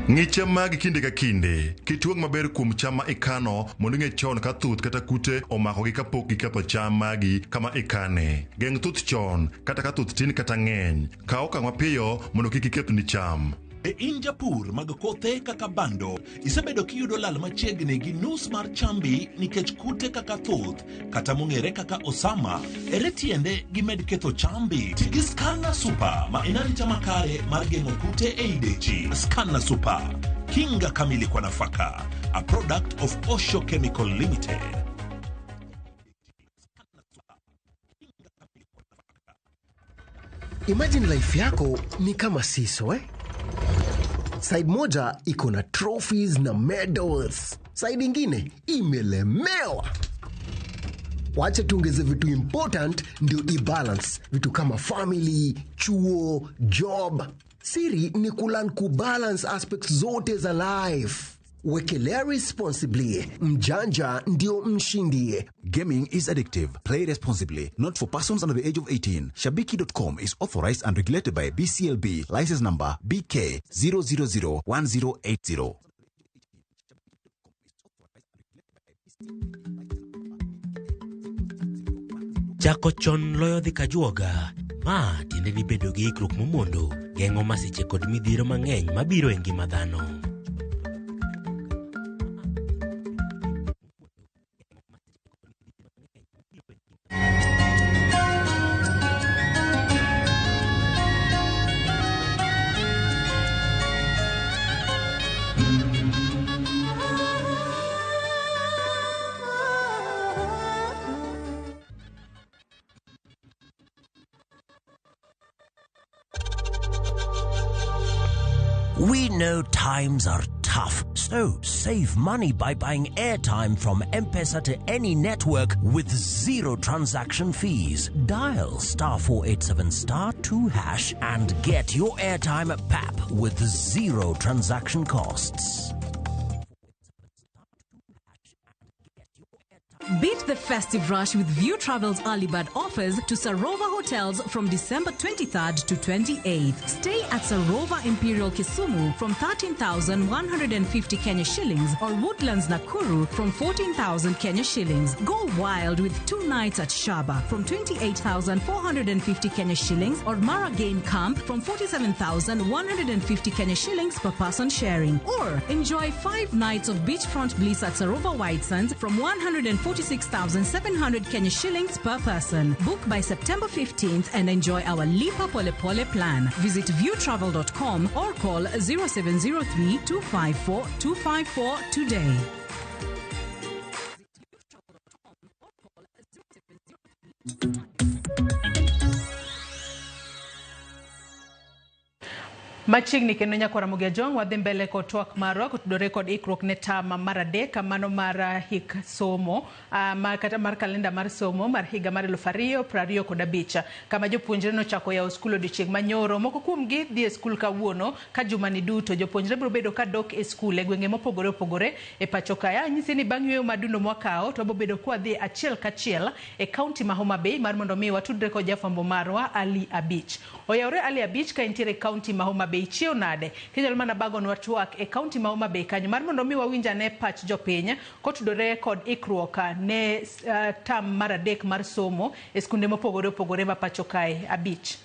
Ng'i cham magi kinde ka kinde. Kitwang' maber kuom cham ma ikano mondo ing'e chon ka thuth kata kute omakogi kapok giketho cham magi kama ikane. Geng' thuth chon kata ka thuth tin kata ng'eny. Kaw okang' mapiyo mondo kik ikethni cham. E in japur mag kothe kaka bando, isebedo kiyudo lal machiegni gi nus mar chambi nikech kute kaka thuth kata mong'ere kaka osama. Ere tiende gimed ketho chambi? Ti gi Scanner Super ma en arita makare mar geng'o kute ei dechi. Scanner Super, kinga kamili kwa nafaka. A product of Osho Chemical Limited. Imagine life yako ni kama seesaw, eh? Side moja iko na trophies na medals, side ingine imelemewa. Wacha tuongeze vitu important ndio ibalance, vitu kama family, chuo, job. Siri ni kulearn kubalance aspects zote za life. Wekelea responsibly. Mjanja ndio mshindi. Gaming is addictive. Play responsibly. Not for persons under the age of 18. Shabiki.com is authorized and regulated by BCLB. License number BK 0001080. Chako chon loyo dhi kajuoga. Ma tiende ni bedo gi ikruok momondo geng'o masiche kod midhiero mang'eny mabiro e ngima dhano. We know times are tough, so save money by buying airtime from M-Pesa to any network with zero transaction fees. Dial *487 *2# and get your airtime at PAP with zero transaction costs. Beat the festive rush with View Travel's early bird offers to Sarova Hotels from December 23rd to 28th. Stay at Sarova Imperial Kisumu from 13,150 Kenya shillings or Woodlands Nakuru from 14,000 Kenya shillings. Go wild with 2 nights at Shaba from 28,450 Kenya shillings or Mara Game Camp from 47,150 Kenya shillings per person sharing. Or enjoy 5 nights of beachfront bliss at Sarova White Sands from 146,700 Kenya shillings per person. Book by September 15th and enjoy our Lipa Pole Pole plan. Visit viewtravel.com or call 0703 254 254 today. Machiegni kendo nyakwara Ramogi Ajwang' wadhi mbele kod twak marwa kotudore kod ikruok ne tama mar adek mano mar hik somo kata mar kalenda mar somo mar higa mar 2025 kama jopuonjre nochako yawo skul odiochieng' manyoro. Moko kuomgi dhi e skul kawuono ka jumani duto jopuonjre biro bedo ka dok e skul e gwenge mopogore opogore e pacho kae. Anyisi ni bang' yueyo madundo mwakawo to wabiro bedo kwadhi achiel kachiel e kaunti ma Homa Bay mar mondo mi watudre kod jafwambo marwa Ali Abich. Oyawre Ali Abich ka intiere e kaunti ma Homa Bay. Chiew nade? Kinyalo mana bagonwa twak e kaunti ma Homa Bay kanyo mar mondo mi wawinj ane pach jopiny kotudore kod ikruok ne tam mar adek mar somo e skunde mopogore opogore ma pacho kae. Abich.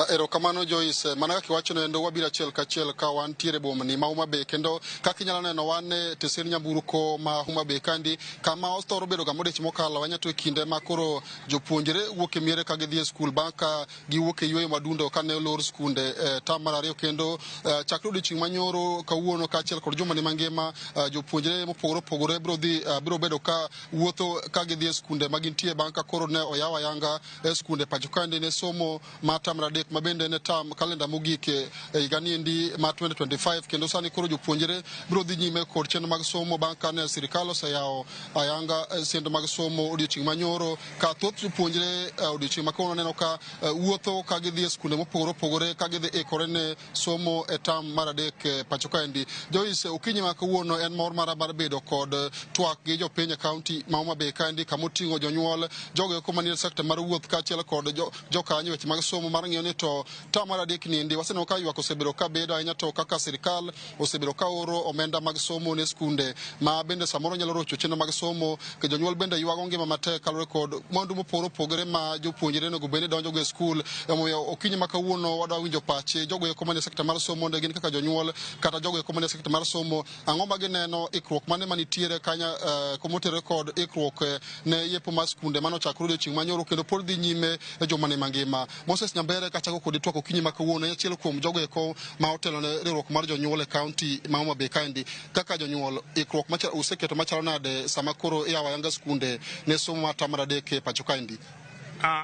Erokamano Joyce, mana kaka iwacho nendo wabiro achiel kachiel ka wantiere bomani ma Homa Bay kendo kaka inyalo neno wan e tesen nyamburko ma Homa Bay kandi kama othoro bedo ga modich mokalo ahinya to e kinde ma koro jopuonjre wuok e miere ka gidhi e skul bang' ka giwuok e yueyo madundo kane olor skunde tam mar ariyo kendo chakre odiochieng' manyoro kawuono kaachiel kod jumani mangima jopuonjre mopogore opogore biro bedo ka wuotho ka gidhi e skunde ma gintie bang' ka koro ne oyaw ayanga e skunde pacho kaendi ne somo mar tam mar adek ma bende ne tam kalenda mogik e higa niendi mar 2025 kendo sani koro jopuonjre biro dhi nyime kod chenro mag somo bang' kane sirikal oseyawo ayanga chenro mag somo odiochieng' manyoro ka thoth jopuonjre odiochieng' ma kawuono neno ka wuotho ka gidhi e skunde mopogore opogore ka gidhi ikore ne somo e tam mar adek pacho kaendi. Joyce, okinyi ma kawuono en mor mara mar bedo kod twak gi jopiny e kaunti ma Homa Bay kaendi kamoting'o jonyuol, jogo eko manie sekta mar wuoth kaachiel kod jokanyo weche mag somo mar ng'iyo ni to tam mar adek niendi waseneno ka ywak osebedo ka bedo ahinya to kaka sirikal osebedo ka oro omenda mag somo ne skunde ma bende samoro nyalo rocho chenro mag somo ke jonyuol bende ywago ngima matek kaluwore kod mwandu mopogore opogore ma jopuonjre onego bed ni donjogo e skul. Omiyo okinyi ma kawuono wadwa winjo pache jogo eko manie sekta mar somo mondo gin kaka jonyuol kata jogo eko manie sekta mar somo ang'o ma gineno ikruok mane manitiere kanya komotere kod ikruok ne yepo mar skunde mane ochakore odiochieng' manyoro kendo pod dhi nyime e jumani mangima. Moses Nyambere kachako kodi twak okinyi ma kawuono en achiel kuom jogo eko ma otelo ne riwruok mar jonyuol e kaunti ma Homa Bay kaendi. Kaka jonyuol, ikruok useketo machalo nade sama koro iyawo ayanga skunde ne somo mar tam mar adek e pacho kaendi?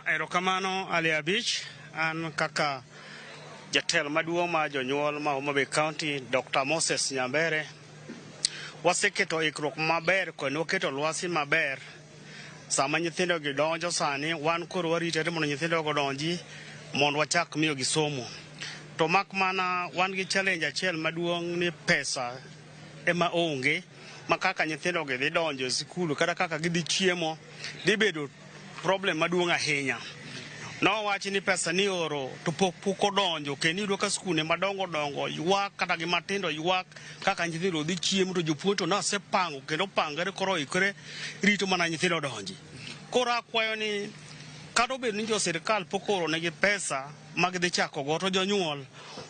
Erokamano Ali Abich, an kaka jatelo maduong' mar jonyuol ma Homa Bay County, Dr. Moses Nyambere, waseketo ikruok maber kendo waketo lwasi maber. Sama nyithindo gi donjo sani, wan koro warito mondo nyithindo go donji mondo wachak miyogi somo. To mak mana wan gi challenge achiel maduong' ni pesa ema onge ma kaka nyithindo gi dhi donjo e sikul kata kaka gidhi chiemo dhi bedo problem maduong' ahinya. Nowachi ni pesa ni oro to pok odonjo kendo iyudo ka skunde madongo dongo ywak kata gi matindo ywak kaka nyithindo dhi chiemo to jopuonj to nosepango kendo opangore koro oikore rito mana nyithindo donji. Koro akwayo ni kata obedo ni jo sirikal pok ooronegi pesa ma gidhi chako go to jonyuol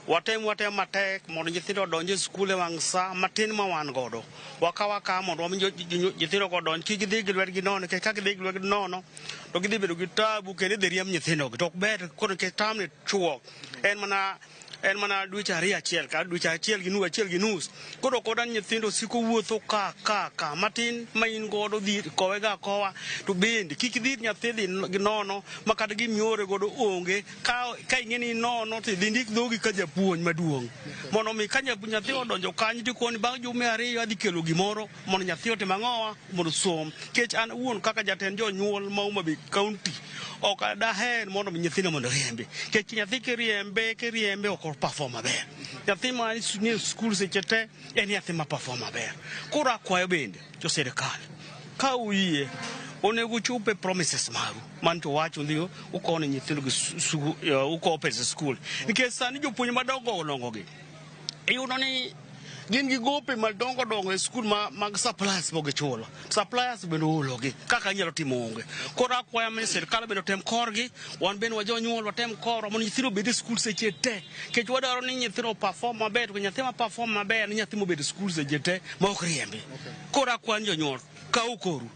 watem matek mondo nyithindo odonj e skul e wang' sa matin ma wan godo. Wakaw akawa mondo wami nyithindo go odonj kik gidhi gi lwetgi nono nikech ka gidhi gi lwetgi nono to gidhi bedo gi tabu kendo idhi riemb nyithindo gi. To ok ber koro nikech tamni chuok en mana dweche ariyo achiel ka dweche achiel gi nus achiel gi nus. Koro ok odwa ni nyithindo siko wuotho ka matin ma in godo dhi kowe ga kowa to bende kik idhi nyathi dhi gi nono ma kata gimiore godo onge ka ing'e ni nono to idhi ndik dhogi ka japuonj maduong' mondo mi ka nyathi odonjo kanyo to ikoni bang' jumbe ariyo adhi kelo gimoro mondo nyathi otim ang'owa mondo osom. Nikech an awuon kaka jatend jonyuol ma Homa Bay County ok daher mondo mi nyithindo mondo riembi. Nikech nyathi kiriembe ok perform maber. Nyathi ma ni e skul seche te en nyathi ma perform maber. Koro akwayo bende jo sirikal ka uyie onego uchope promises maru man to wacho ndhiyo ukowo ne nyithindo gi ukowo pesa e skul. Nikech sani jopuonj madongo dongo gi iyudo ni gin gi gope madongo dongo e skul mag suppliers pok gichulo. Suppliers bende oologi kaka inyalo timo onge. Koro akwayo ni sirikal bende otem korgi, wan bende wajonyuol watem korwa mondo nyithindo obed e skul seche te. Nikech wadwaro ni nyithindo perform maber, to nyathi ma perform maber ni nyathi mobet e skul seche te ma ok riembi. Koro akwayo jonyuol kaw koru.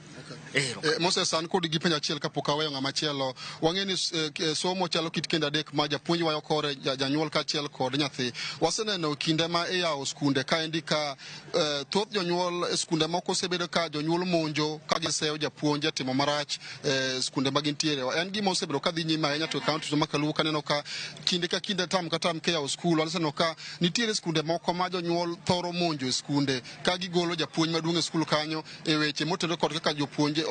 Moses, an kodi gi penjo achiel kapok aweyo ng'ama chielo. Wang'e ni somo chalo kit kendo adek ma japuonj wayo kore janyuol kaachiel kod nyathi. Waseneno kinde ma iyawo skunde kaendi ka thoth jonyuol e skunde moko osebedo ka jonyuol monjo ka giseyo japuonj e timo marach skunde ma gintiere. En gima osebedo ka dhi nyime ahinya to e kaunti ma Kaluo kaneno ka kinde ka kinde tam ka tam kiyawo skul waseneno ka nitiere skunde moko ma jonyuol thoro monjo e skunde ka gigolo japuonj maduong' e skul kanyo e weche motenore kod kaka jopuonjre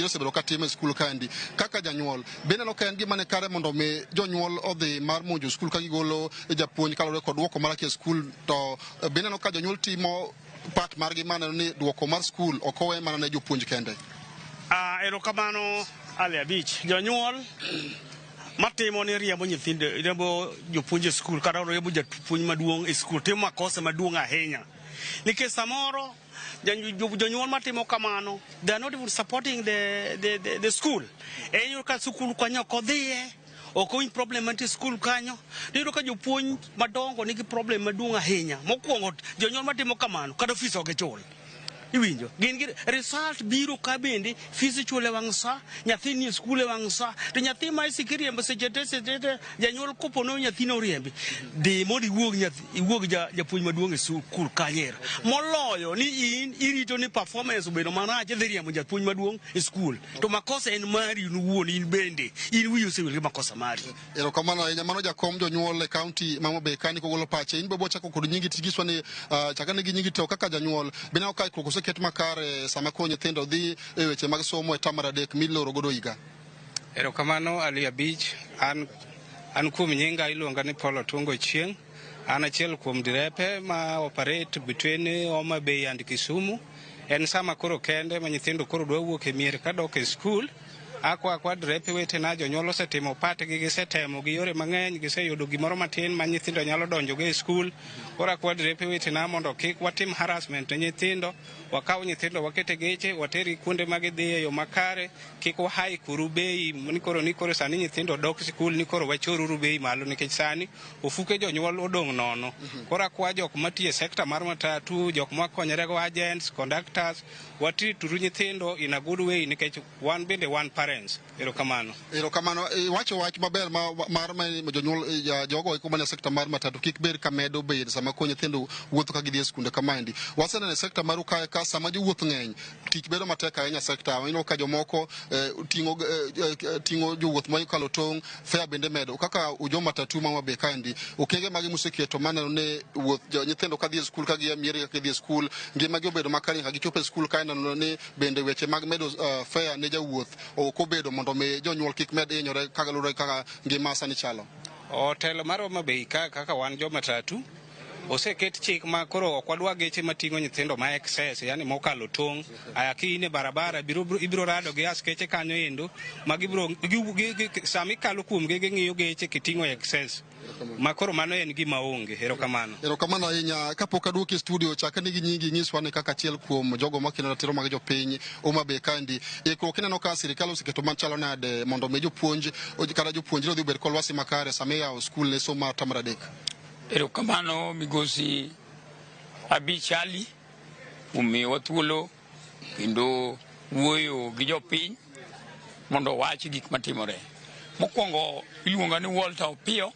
osebedo ka timo e skul kaendi. Kaka janyuol, be ineno ka en gima ni kare mondo mi jonyuol odhi mar monjo skul ka gigolo japuonj kaluwore kod duoko marach e skul, to be ineno ka jonyuol timo part margi maneno ni duoko mar skul ok owe mana ne jopuonj kende? Erokamano Ali Abich. Jonyuol matimo ni riembo nyithindo, riembo jopuonj e skul kata riembo japuonj maduong' e skul timo makosa maduong' ahinya. Nikech samoro jonyuol matimo kamano, they are not even supporting the school. En yudo ka skul kanyo ok odhiye, ok owinj problem mantie e skul kanyo. Iyudo ka jopuonj madongo nigi problem maduong' ahinya. Mokwongo jonyuol matimo kamano kata fees ok gichul. Iwinjo gin gi result biro ka bende fees ichulo e wang' sa, nyathi nie skul e wang' sa, to nyathi ma isiko iriembo seche te seche te, janyuol kopo no nyathino oriembi, dhi mondo iwuog nyathi iwuog japuonj maduong' e skul kanyero moloyo ni in irito ni performance obedo marach idhi riembo japuonj maduong' e skul to makosa en mari in owuon, in bende in wiyi osewil gi makosa mari. Erokamano ahinya. Mano jakom jonyuol e kaunti ma Homa Bay kani kogolo pache. In be bochako kod nyingi tigiswa ni chakane gi nyingi to kaka janyuol bineno ka ikruok oseket makare sama koro nyithindo dhi e weche mag somo e tam mar adek miloro godo higa. Erokamano Ali Abich, an kuom nyinga iluonga ni Paul Otungo Chieng'. An achiel kuom direpe ma operate between Homa Bay and Kisumu. En sama koro kende ma nyithindo koro dwa wuok e mier kadok e skul. Akwa direpe wetena, jonyuol osetimo patgi, gisetemo gi yore mang'eny, giseyudo gimoro matin ma nyithindo nyalo donjogo e skul. Koro akwa direpe wetena mondo kik watim harassment ne nyithindo, wakaw nyithindo waket e geche, watergi kuonde ma gidhiye e yo makare, kik wahai kuru bei ni koro sani nyithindo dok skul ni koro wachoruru bei malo nikech sani ofuke jonyuol odong' nono. Koro akwa jok matiyo e sekta mar matatu, jok makonyore go agents, conductors, watreat uru nyithindo in a good way nikech wan bende wan parents. Erokamano. Erokamano. Iwacho wach maber mar jonyuol jogo eko manie sekta mar matatu kik bed ka medo bei sama koro nyithindo wuotho ka gidhi e skunde kamaendi. Waseneno e sekta maru kae ka sama jowuoth ng'eny tich bedo matek ahinya e sekta. Ineno ka jomoko ting'o jowuoth mokalo tong', fare bende medo. Kaka ujo matatu ma Homa Bay kaendi, okenge mage museketo maneno ni wuoth nyithindo kadhi e skul ka gia mier ka gidhi e skul ngimagi obedo makare nyaka gichop e skul kae neno ni bende weche mag medo fare ne jawuoth ok obedo mondo mi jonyuol kik med hinyore kaluwore kaka ngima sani chalo. Otelo mar Homa Bay ka kaka wan jo matatu oseket chik ma koro ok wadwa geche mating'o nyithindo ma excess, yani mokalo tong'. Aya ka in e barabara ibiro rado gi askeche kanyo endo ma gibiro sama ikalo kuomgi ging'iyo geche kiting'o excess ma koro mano en gima onge. Erokamano. Erokamano ahinya. Kapok aduoki e studio, chak ane gi nyingi, nyiswa ni kaka achiel kuom jogo makelo ratiro mag jopiny Homa Bay kaendi. Ikruok ineno ka sirikal oseketo machalo nade mondo mi jopuonj kata jopuonjre odhi obed kod lwasi makare sama iyawo skul ne somo mar tam mar adek. Erokamano migosi Abich Ali kuom miyowa thuolo kendo wuoyo gi jopiny mondo owach gik matimore. Mokwongo iluonga ni Walter Opiyo,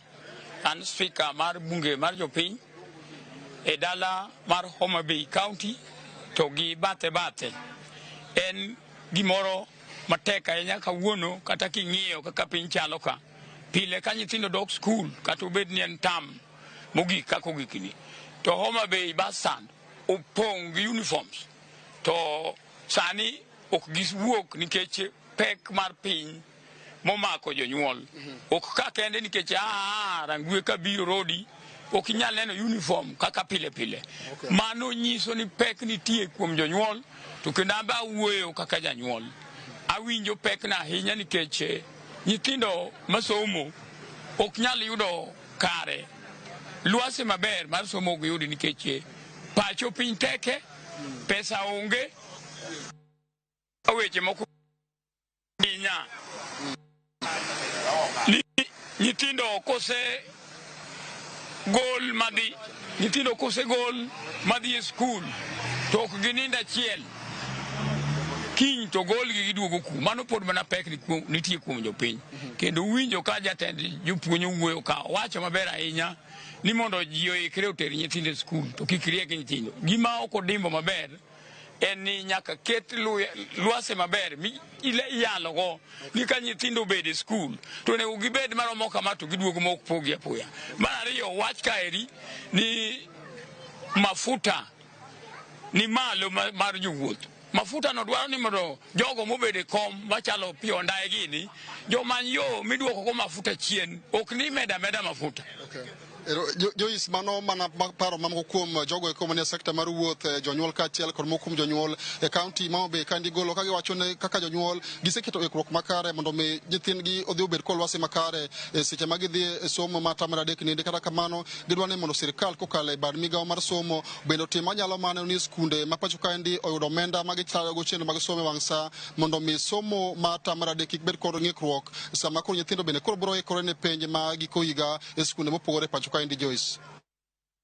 an speaker mar bunge mar jopiny e dala mar Homa Bay County to gi bathe bathe. En gimoro matek ahinya kawuono kata king'iyo kaka piny chalo ka. Pile ka nyithindo dok skul kata obed ni en tam mogik kaka ogikni, to Homa Bay bus stand opong' gi uniforms to sani ok giwuok nikech pek mar piny momako jonyuol. Ok ka kende nikech Rangwe kabiro rodi ok inyal neno uniform kaka pile pile. Mano nyiso ni pek nitie kuom jonyuol to kendo an be awuoyo kaka janyuol. Awinjo pekna ahinya nikech nyithindo masomo ok nyal yudo kare lwasi maber mar somo ok giyudi nikech pacho piny teke, pesa onge, weche moko ahinya. Ni nyithindo kose gol madhi nyithindo kose gol madhi e skul to ok ginind achiel kiny to golgi giduogo ku mano pod mana pek nitie kuom jopiny. Kendo winjo ka jatend jopuonj owuoyo ka owacho maber ahinya ni mondo ji oikre oter nyithindo e skul to kik riek nyithindo. Gima ok odimbo maber en ni nyaka ket lwase maber mi iyalogo ni ka nyithindo obed e skul to onego gibed maromo kama to giduogo ma ok pogi apoya. Mar ariyo wach kaeri ni mafuta ni malo mar jowuoth. Mafuta no dwaro ni mondo jogo mobedo e kom machalo Opiyo Wandayi gini jomany yo miduoko go mafuta chien, ok ni meda meda mafuta. Joyce, mano mana paro mamoko kuom jogo eko manie sekta mar wuoth, jonyuol kaachiel kod moko kuom jonyuol e kaunti ma Homa Bay kandi golo ka giwacho ni kaka jonyuol giseketo ikruok makare mondo mi nyithindgi odhi obed kod lwasi makare e seche ma gidhi e somo ma term mar adek nende. Kata kamano gidwa ni mondo sirikal kokalo e bad migawo mar somo bende otim manyalo mano ni skunde ma pacho kaendi oyudo omenda ma gitayogo chenro mag somo e wang' sa mondo mi somo ma term mar adek kik bed kod ng'ikruok sama koro nyithindo bende koro biro ikore ne penj ma giko higa e skunde mopogore e pacho kaendi. Joyce.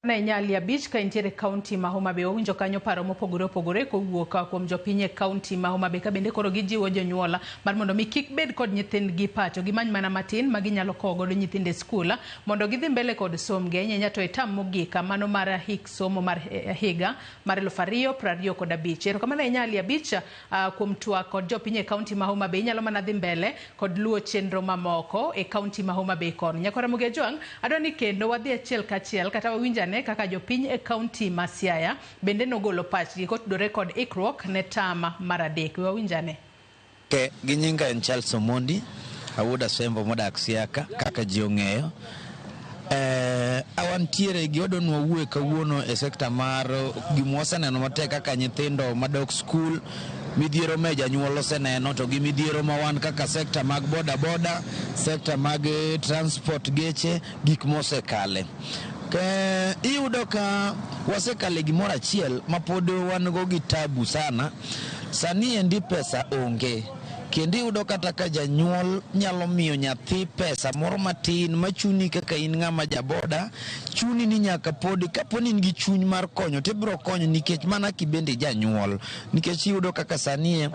Ne Nyali Abich ka intiere kaunti ma Homa Bay, wawinjo kanyo paro mopogore opogore kowuok kuom jopiny e kaunti ma Homa Bay, ka bende koro gijiwo jonyuol mar mondo mi kik bed kod nyithindgi pacho, gimany mana matin ma ginyalo kowo godo nyithindo e skul mondo gidhi mbele kod sombgi, ahinya ahinya to e term mogik mano mar hik somo mar higa mar 2025. Erokamano ahinya Ali Abich kuom twak kod jopiny e kaunti ma Homa Bay. Inyalo mana dhi mbele kod luwo chenro mamoko e kaunti ma Homa Bay kono. Nyakwara Ramogi Ajwang', adwa ni kendo wadhi achiel kachiel kata wawinj ane kaka jopiny e kaunti ma Siaya bende nogolo pachgi kotudore kod ikruok ne term mar adek. We wawinj ane. Ke gi nyinga en Charles Omondi, awuod Asembo modak Siaka kaka ji ong'eyo. Awantiere gi odwa nwawuoye kawuono e sekta mar gima waseneno matek kaka nyithindo madok skul, midhiero me janyuol oseneno to gi midhiero ma wan kaka sekta mag boda boda, sekta mag transport geche, gik mosekale. Ke iyudo ka wasekale gimoro achiel ma pod wan go gi tabu sana. Sani endi pesa onge. Kendo iyudo kata ka janyuol nyalo miyo nyathi pesa moro matin machuni kaka in ng'ama jaboda, chuni ni nyaka pod kapo ni in gi chuny mar konyo tibiro konyo nikech mana kibende janyuol. Nikech iyudo kaka sani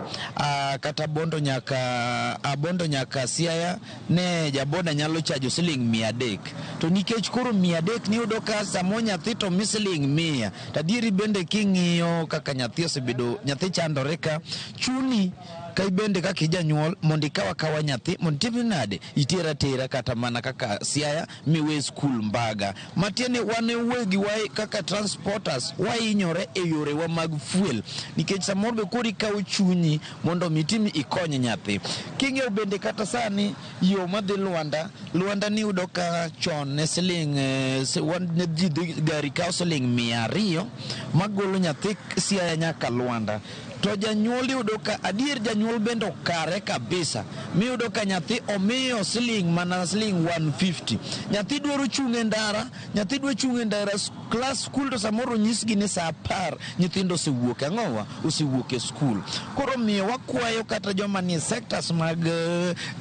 kata Bondo nyaka Siaya ne jaboda nyalo chajo siling 300. To nikech koro 300 niyudo ka samo nyathi to mi siling 100. Tadieri bende king'iyo kaka nyathi osebedo, nyathi chandore ka, chuni ka ibende kaka ijanyuol mondo ikaw akawa nyathi mondo itim nade, iter atera kata mana kaka Siaya miwe skul Mbaga. Matiende wan wegi wa kaka transporters wahinyore e yorewa mag fuel nikech samoro be koro ikawo chunyi mondo mi itim ikony nyathi. King'iyo bende kata sani yo madhi Luanda, Luanda niyudo ka chon ne siling ne ji dhi gari kawo siling 200 magolo nyathi Siaya nyaka Luanda. To janyuol yudo ka adier janyuol bende okare kabisa miyudo ka nyathi omiyo siling mana siling 150. Nyathi dwaro chung' e ndara, nyathi dwa chung' e ndara klas skul to samoro onyisgi ni saa 10 nyithindo osewuok ang'owa osewuok e skul. Koro miyo wakwayo kata joma nie sectors mag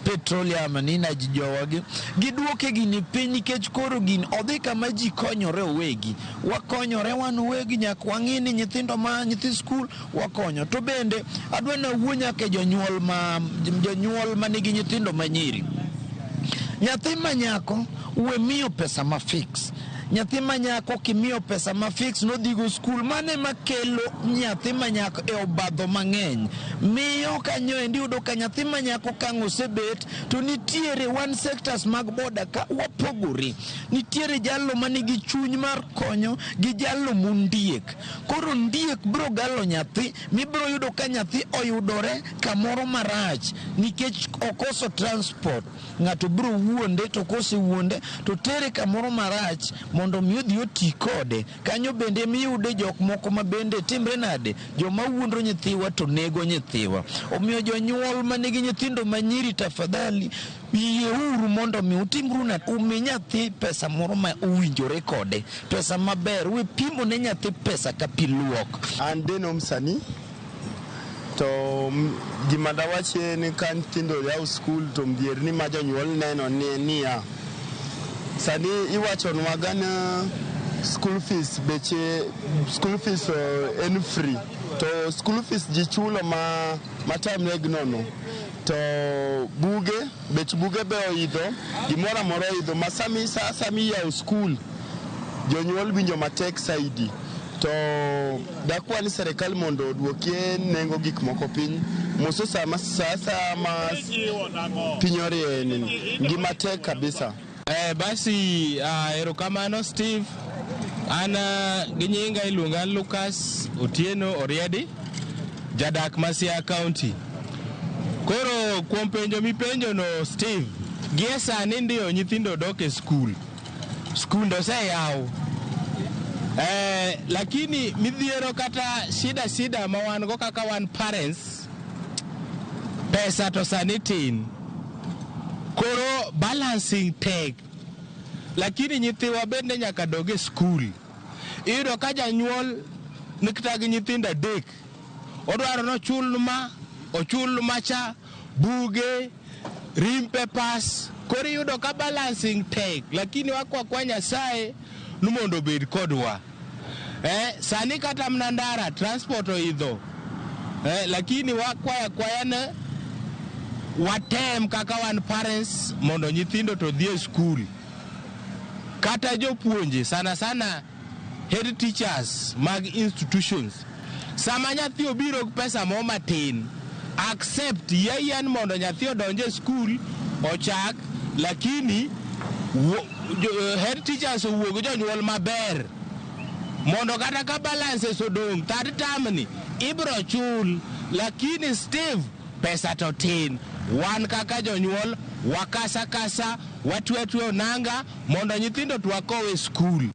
petroleum ni energy jowagi giduoke gini piny nikech koro gini odhi kama ji konyore owegi. Wakonyore wan owegi nyaka wang'i ni nyithindo ma nyithi skul wakonyo. To bende adwa nawuo nyaka e jonyuol manigi nyithindo manyiri. Nyathi manyako we miyo pesa ma fix. Nyathi manyako kimiyo pesa ma fix nodhigo skul, mane makelo nyathi manyako e obadho mang'eny. Miyo kanyo endi yudo ka nyathi manyako kang' osebet to nitiere wan sectors mag boda ka wapogore. Nitiere jalo manigi chuny mar konyo gi jalo mondiek. Koro ndiek biro galo nyathi mibiro yudo ka nyathi oyudore kamoro marach nikech okoso transport. Ng'ato biro wuonde to kosewuonde to tere kamoro marach mondo mi odhi oti kode. Kanyo bende miyude jok moko ma bende timre nade, joma wuondo nyithiwa to nego nyithiwa. Omiyo jonyuol manigi nyithindo manyiri tafadhali yieuru mondo mi utimru nade, umi nyathi pesa moro ma owinjore kode, pesa maber. We pimo ne nyathi pesa ka pi luok. An Deno Msani to gima dawachi ni ka nyithindo yawo skul to midhierni ma jonyuol neno ni niya, sani iwachonwa gana school fees beche, school fees en free to school fees ji chulo ma time neg nono to buge bech buge be oidho, gimoro amora oidho ma sami yawo skul jonyuol winjo matek saidi. To dakwa ni serikal mondo oduokie nengo gik moko piny moso sama sasa ma piny orie ni ngima tek kabisa. Basi erokamano Steve. An gi nyinga iluonga Lucas Otieno Oriedi, jadak ma Siaya County. Koro kuom penjo mipenjo no Steve, gie sani ndio nyithindo dok e skul. Skunde oseyaw. Lakini midhiero kata shida shida ma wan go kaka wan parents, pesa to sani tin. Koro balancing tek. Lakini nyithiwa bende nyaka dog e skul. Iyudo ka janyuol nikata gi nyithindo 3, odwaro nochul ma, ochul macha, buge, rim papers. Koro iyudo ka balancing tek, lakini wakwa kwa Nyasaye ni mondo obed kodwa. Sani kata mana ndara transport oidho. Lakini wakwaya akwaya ne watem kaka wan parents mondo nyithindo to dhi e skul. Kata jopuonje sana sana head teachers mag institutions. Sama nyathi obiro gi pesa mo matin, accept yie mondo nyathi odonj e skul ochak, lakini head teachers owuo gi jonyuol maber mondo kata ka balances odong' third term ni ibro chul, lakini Steve pesa to tin. Wan kaka jonyuol wakasa kasa watwe twe onanga mondo nyithindo to wakow e skul.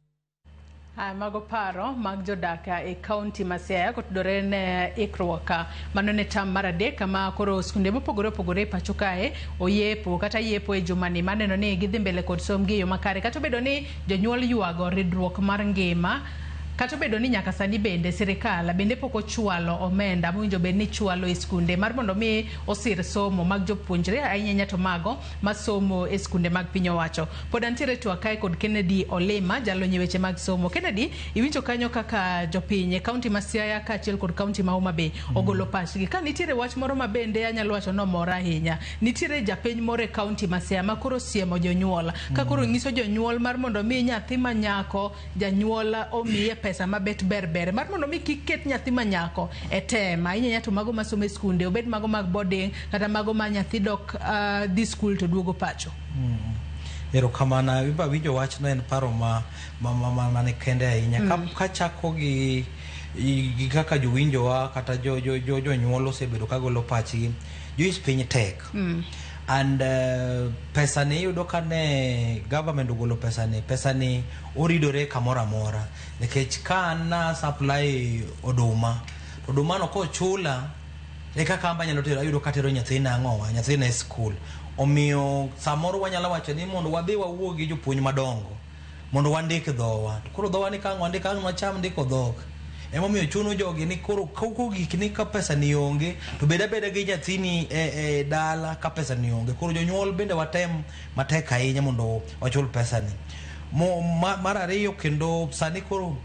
Mago paro mag jodak e kaunti ma Siaya kotudore ne ikruok mano ne tam mar 3 ma koro skunde mopogore opogore e pacho kae oyepo kata yepo e jumani maneno ni gidhi mbele kod sombgi e yo makare, kata obedo ni jonyuol ywago ridruok mar ngima, kata obedo ni nyaka sani bende sirikal bende pok ochwalo omenda mowinjo bed ni chwalo e skunde mar mondo mi osir somo mag jopuonjre ahinya to mago masomo e skunde mag piny owacho. Pod antiere twak kae kod Kennedy Olima, jalony e weche mag somo. Kennedy, iwinjo kanyo kaka jopiny e kaunti ma Siaya kaachiel kod kaunti ma Homa Bay ogolo pachgi. Ka nitiere wach moro ma bende anyalo wacho nomora ahinya, nitiere japiny moro e kaunti ma Siaya ma koro siemo jonyuol, ka koro nyiso jonyuol mar mondo mi nyathi ma nyako janyuol omiye pesa mabet ber ber mar mondo mi kik ket nyathi ma nyako e tem ahinya to mago masomo e skunde, obed mago mag boarding kata mago ma nyathi dok dhi skul to duogo pacho. Erokamano, iba winjo wachno en paro ma kende ahinya. Kachako gi kaka jowinjowa kata jonyuol osebedo kagolo pachgi, Joyce, piny tek. And pesa ni iyudo ka ne government ogolo pesa ni oridore kamoro amora, nikech ka an na supply oduma to oduma no kochula e kaka amba anyalo tero, ayudo katero nyathina ang'owa nyathina e skul. Omiyo samoro wanyalo wacho ni mondo wadhi wawuo gi jopuonj madongo mondo wandik dhowa. To koro dhowa ni ka ang' wandik ang' wacham ndiko dhok. Emomiyo chuno jogi ni koro kogik ni ka pesa ni onge to bed abeda gi nyathini e dala ka pesa ni onge. Koro jonyuol bende watem matek ahinya mondo wachul pesa ni. Mar ariyo kendo sani koro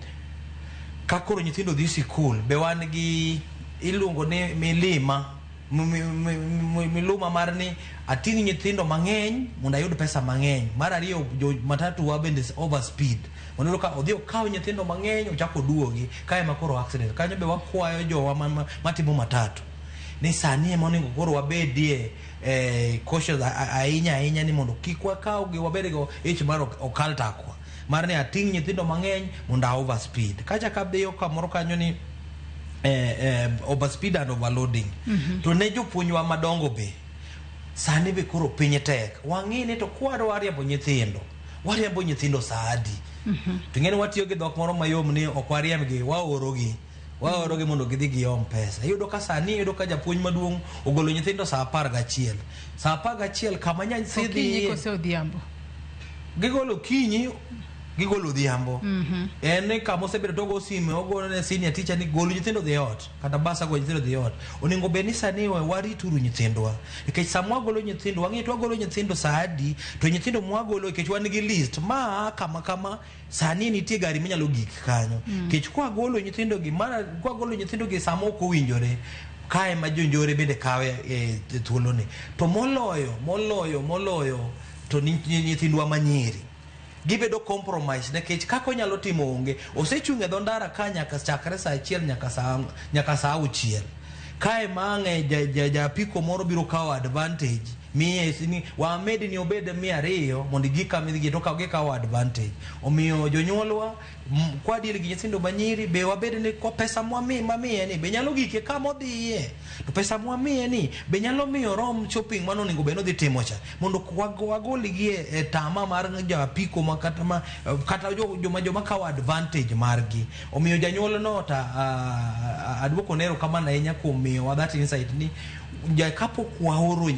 ka koro nyithindo dhi sikul be wan gi iluongo ni milima miluma mar ni ating' nyithindo mang'eny mondo ayud pesa mang'eny. Mar ariyo jo matatu wa bende over speed. Mondo ka odhi okaw nyithindo mang'eny ochako oduogi kae ma koro accident. Kanyo be wakwayo jowa matimo matatu ni sani ema onego koro wabedie cautious ahinya ahinya ni mondo kik wakaw gi wabed go ich mar okal takwa mar ni ating' nyithindo mang'eny mondo a over speed. Kacha kadhiyo kamoro kanyo ni over speed and overloading. To ne jopuonjwa madongo be sani be koro piny tek. Wang'i ni to kwadwa riembo nyithindo, wariembo nyithindo saa adi? To ing'eni watiyo gi dhok moro mayom ni ok wariembgi, waorogi. Waorogi mondo gidhi giom pesa. Iyudo ka sani iyudo ka japuonj maduong' ogolo nyithindo saa 11. Saa 11 kama nyathi Okinyi dhiye. kose odhiambo? Gigolo okinyi, gigolo odhiambo. En ni kama osebedo to ogo sime, ogo ne senior teacher ni gol nyithindo dhi ot, kata basa go nyithindo dhi ot. Onego bed ni sani warituru nyithindwa. Nikech sama wagolo nyithindo, wang'e to wagolo nyithindo saa adi, to nyithindo mwagolo nikech wan gi list ma kama kama sani nitie gari minyalo gik kanyo. Nikech kwagolo nyithindo gi, mara kwagolo nyithindo gi sama ok owinjore, kae ma jonjore bende kawe e thuoloni. To moloyo, moloyo, moloyo to nyithindwa manyiri gibedo compromise nikech kaka onyalo timo onge. Osechung' e dho ndara ka nyaka chakre saa 1 nyaka saa 6. Kae ma ang' japiko moro biro kawo advantage Miye ni wamedi ni obed 200 mondo igik kama idhi to gikawo advantage. Omiyo jonyuolwa kwa deal gi nyithindo manyiri be wabed ni kwa pesa mamiye ni be nyalo gike kama odhiye, to pesa mwamiye ni be nyalo miyo rom shopping mano onego bed nodhi timo cha, mondo wagolgi e tama mar japiko ma kata ma kata joma kawo advantage margi. Omiyo janyuol no ta aduoko ne erokamano ahinya kuom miyowa that insight ni kapok waoro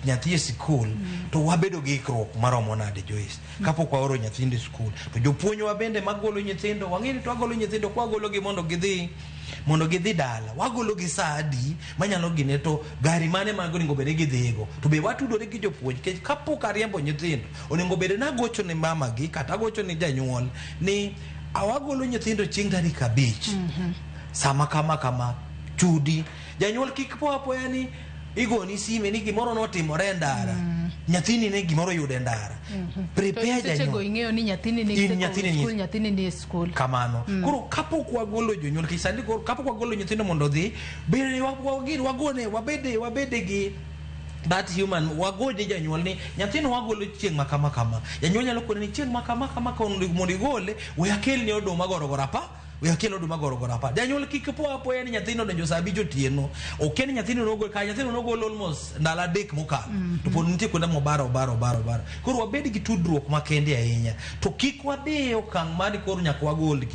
nyathi e sikul to wabedo gi ikruok maromo nade. Joyce, kapok waoro nyithindo e skul to jopuonjwa bende magolo nyithindo, wang'e ni to wagolo nyithindo kwagologi mondo gidhi dala, wagolo gi saa adi manyalo gine, to gari mane ma onego bed ni gidhigo, to be watudore gi jopuonj nikech kapok ariembo nyithindo onego bed ni agocho ne mamagi kata agocho ne janyuol ni awagolo nyithindo chieng' tarik 5 sama kama kama. Chudi janyuol kik po apoya ni igoni sime ni gimoro notimore e ndara, nyathini ne gimoro oyudo e ndara. Prepare To sechego janyuol. ing'eyo ni nyathini ni In nyathini ni skul, nyathini ni e skul. Kamano. Koro kapok wagolo jonyuol, nikech sani koro kapok wagolo nyithindo mondo odhi bende wagone wabede gi that human, wagone janyuol ni nyathino wagolo chieng' ma kama kama. Janyuol nyalo kone ni chieng' ma kama kama ka mondo igole, we akelni oduma gorogoro apa, we akel oduma gorogoro apa. Janyuol kik po apoya ni nyathino odonjo saa 5 otieno, okia ni nyathino nogol ka nyathino nogol almost ndalo 3 mokalo to pod nitie kuonde mobaro obaro obaro obaro. Koro wabed gi tudruok makende ahinya, to kik wadhi e okang' mar ni koro nyaka wagol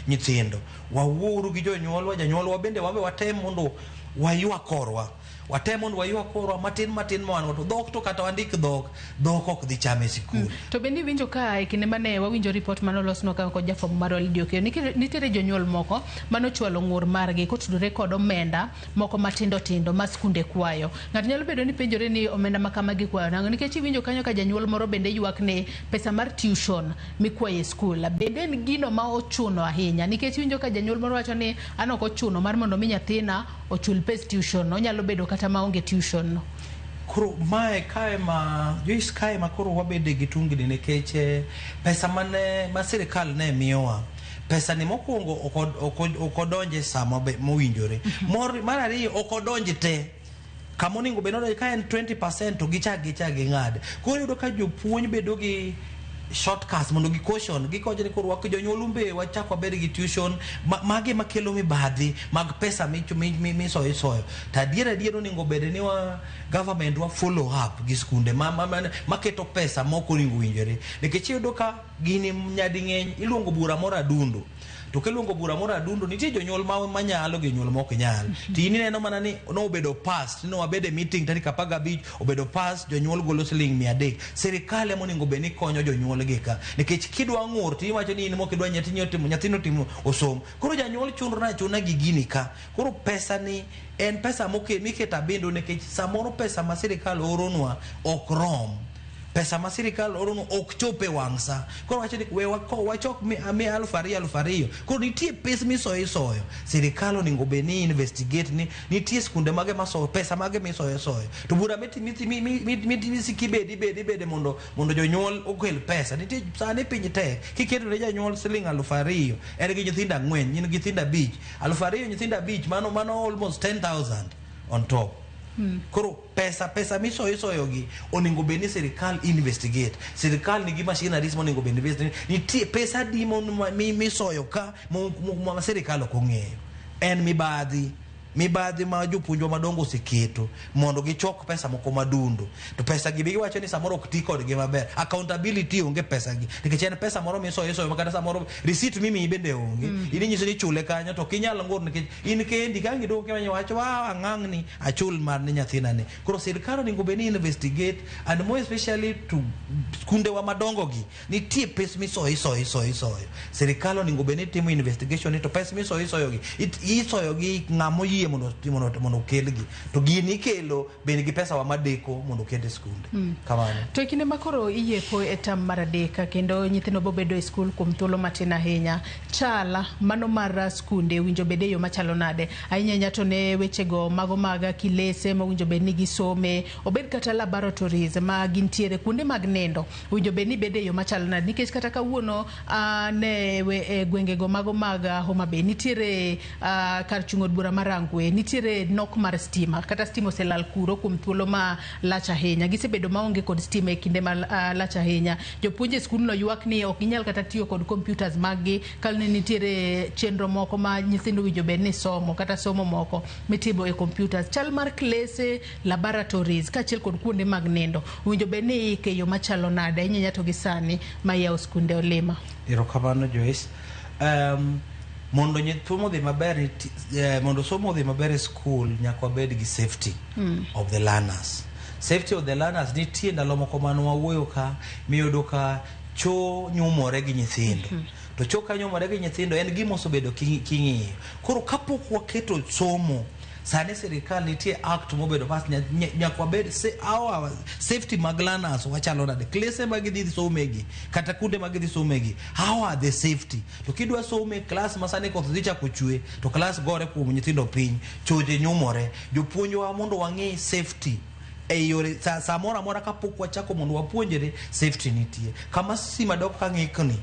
nyithindo. Wawuouru gi jonyuolwa, janyuolwa bende wabe watem mondo waywa korwa, watem mondo waywa korwa matin matin ma wan go. To dhok to kata wandik dhok, dhok ok dhi chame e sikul. To bende iwinjo ka e kinde mane wawinjo ripot manolosnwa ka kod jafwambo marwa Lydia Okeyo, nitiere jonyuol moko manochwalo ng'ur margi kotudore kod omenda moko matindo tindo ma skunde kwayo. Ng'ato nyalo bedo ni penjore ni omenda ma kama gikwayo nang'o, nikech iwinjo kanyo ka janyuol moro bende ywak ni pesa mar tuition mikwayo e skul bende en gino ma ochuno ahinya, nikech iwinjo ka janyuol moro wacho ni an ok ochuno mar mondo mi nyathina ochul pes tuition, onyalo bedo kata maonge tuition no. Koro mae kae ma Joyce, kae ma koro wabede gi tungni nikech pesa mane ma sirikal ne miyowa, pesa ni mokwongo ok odonje sama mowinjore. Mar ariyo, ok odonj te kama onego bed nodonje. Ka en 20% to gichak ging'ad. Koro iyudo ka jopuonj bedo gi shortcuts mondo gi caution gikocho ni koro jonyuol umbe wachak wabed gi tuition mage makelo mibadhi mag pesa misoyo isoyo. To adier adier onego bed ni wa government wa follow up gi skunde maketo pesa mok onego winjore, nikech iyudo ka gini nyading'eny iluongo bura moro adundo, to kiluongo bura moro adundo nitie jonyuol ma manyalo gi jonyuol ma ok nyal. To in ineno mana ni nobedo pass ni wabedo e meeting tarik 15, obedo pass, jonyuol golo siling 300. Sirikal ema onego bed ni konyo jonyuol gi ka, nikech kidwa ng'ur to iwacho ni in mok idwa nyathini otimo, nyathino otimo osom. Koro janyuol chunre achuna gi gini ka. Koro pesa ni en pesa miketo abindo, nikech samoro pesa ma sirikal oronwa ok rom, pesa ma sirikal orono ok chop e wang' sa. Koro wacho ni we wachok mi 2000 2,000. Koro nitie pes misoyo isoyo. Sirikal onego bed ni investigate ni nitie skunde mage masoyo pesa mage misoyo isoyo, to bura miti ibede ibede ibede mondo jonyuol okel pesa. Nitie sani piny tek, kiketo ne janyuol siling 2000, en gi nyithindo 4, in gi nyithindo 5, 2000 nyithindo 5, mano almost 10,000 on top. Koro pesa misoyo isoyo gi onego bed ni sirikal investigate. Sirikal nigi machineries monego bed ni investigate nitie pesa adi misoyo ka ma sirikal ok ong'eyo. En mibadhi ma jopuonjwa madongo oseketo mondo gichok pesa moko madundo, to pesa gi be giwacho ni samoro ok ti kodgi maber. Accountability onge pesa gi, nikech en pesa moro misoyo isoyo ma kata samoro receipt mimiyi bende onge. In inyiso ni ichule kanyo, to ok inyal ng'ur nikech in kendi ka ang' idong kimanyo wach wa ang'ang' ni achul mar ne nyathina ni. Koro sirikal onego bed ni investigate, and more especially to skundewa madongo gi nitie pes misoyo isoyo isoyo isoyo. Sirikal onego bed ni timo investigation ni to pes misoyo isoyo gi isoyo gi ng'ama oyie mondo okelgi, to gini ikelo bende gi pesa wa madeko mondo oket e skunde. Kamano. To e kinde ma koro iyepo e tam mar 3 kendo nyithindo bobedo e skul kuom thuolo matin ahinya, chala mano mar skunde winjo bed e yo machalo nade ahinya ahinya, to ne wechego mago mag kilese mowinjo bed ni gisome, obed kata laboratories ma gintiere, kuonde mag nindo owinjo bed ni bedo e yo machalo nade, nikech kata kawuono ne e gwengego mago mag Homa Bay nitiere kar chung' od bura mar Rangwe. Rangwe nitiere nok mar stima kata stima oselal kuro kuom thuolo ma lach ahinya. Gisebedo maonge kod stima e kinde malach ahinya. Jopuonj e skundno ywak ni ok ginyal kata tiyo kod computers mag gi kaluwore ni nitiere chenro moko ma nyithindo owinjo bed ni somo kata somo moko mitimo e computers. Chal mar klese, laboratories kaachiel kod kuonde mag nindo owinjo bed ni iike e yo machalo nade ahinya to gi sani ma iyawo skunde olima. Erokamano Joyce. Mondo somo odhi maber mondo somo odhi maber e skul nyaka wabed gi safety of the learners. Safety of the learners nitie ndalo moko mane wawuoyo ka miyudo ka cho nyumore gi nyithindo. To cho ka nyumore gi nyithindo en gima osebedo king'iyo. Koro kapok waketo somo sani sirikal nitie act mobedo pass nyaka wabed our safety mag learners wachalo nade klese ma gidhi somegi kata kuonde ma gidhi somegi how are the safety to kidwa somo e klas ma sani koth dhi chako chwe to klas gore kuom nyithindo piny choje nyumore jopuonjwa mondo wang'i safety e yore sa moro amora kapok wachako mondo wapuonjre safety nitie kama stima dok ka ng'ikni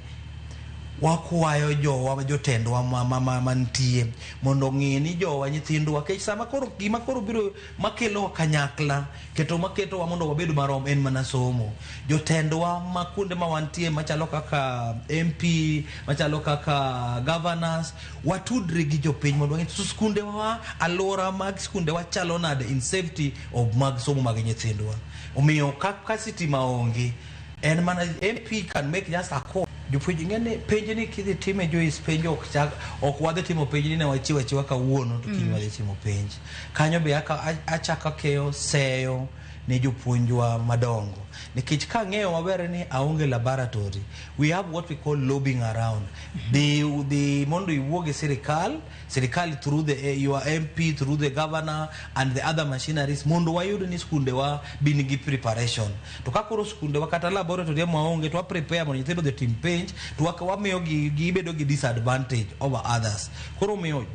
wakwayo jowa jotendwa mantie mondo ong'i ni jowa nyithindwa kech sama koro gima koro biro makelo kanyakla keto maketowa mondo wabed marom en mana somo jotendwa ma kuonde ma wantie machalo kaka MP machalo kaka governors watudre gi jopiny mondo wang'e to skundewa alwora mag skundewa chalo nade in safety of mag somo mag nyithindwa omiyo ka sitima onge en mana MP can make just a call jopuonj ing'e ni penj ni kidhi time Joyce penj ok chak ok wadhi timo penj ni ne wachiwo achiwa kawuono to kiny wadhi timo penj kanyo be achako akeyo seyo ne jopuonjwa madongo nikech kang'eyo maber ni aonge laboratory we have what we call lobbying around the mondo iwuo gi sirikal sirikal through your MP through the governor and the other machineries mondo wayud ni skundewa bin gi preparation to ka koro skundewa kata laboratory maonge to wa prepare mondo nyithindo odhi tim penj to wamiyo gi gibedo gi disadvantage over others koro omiyo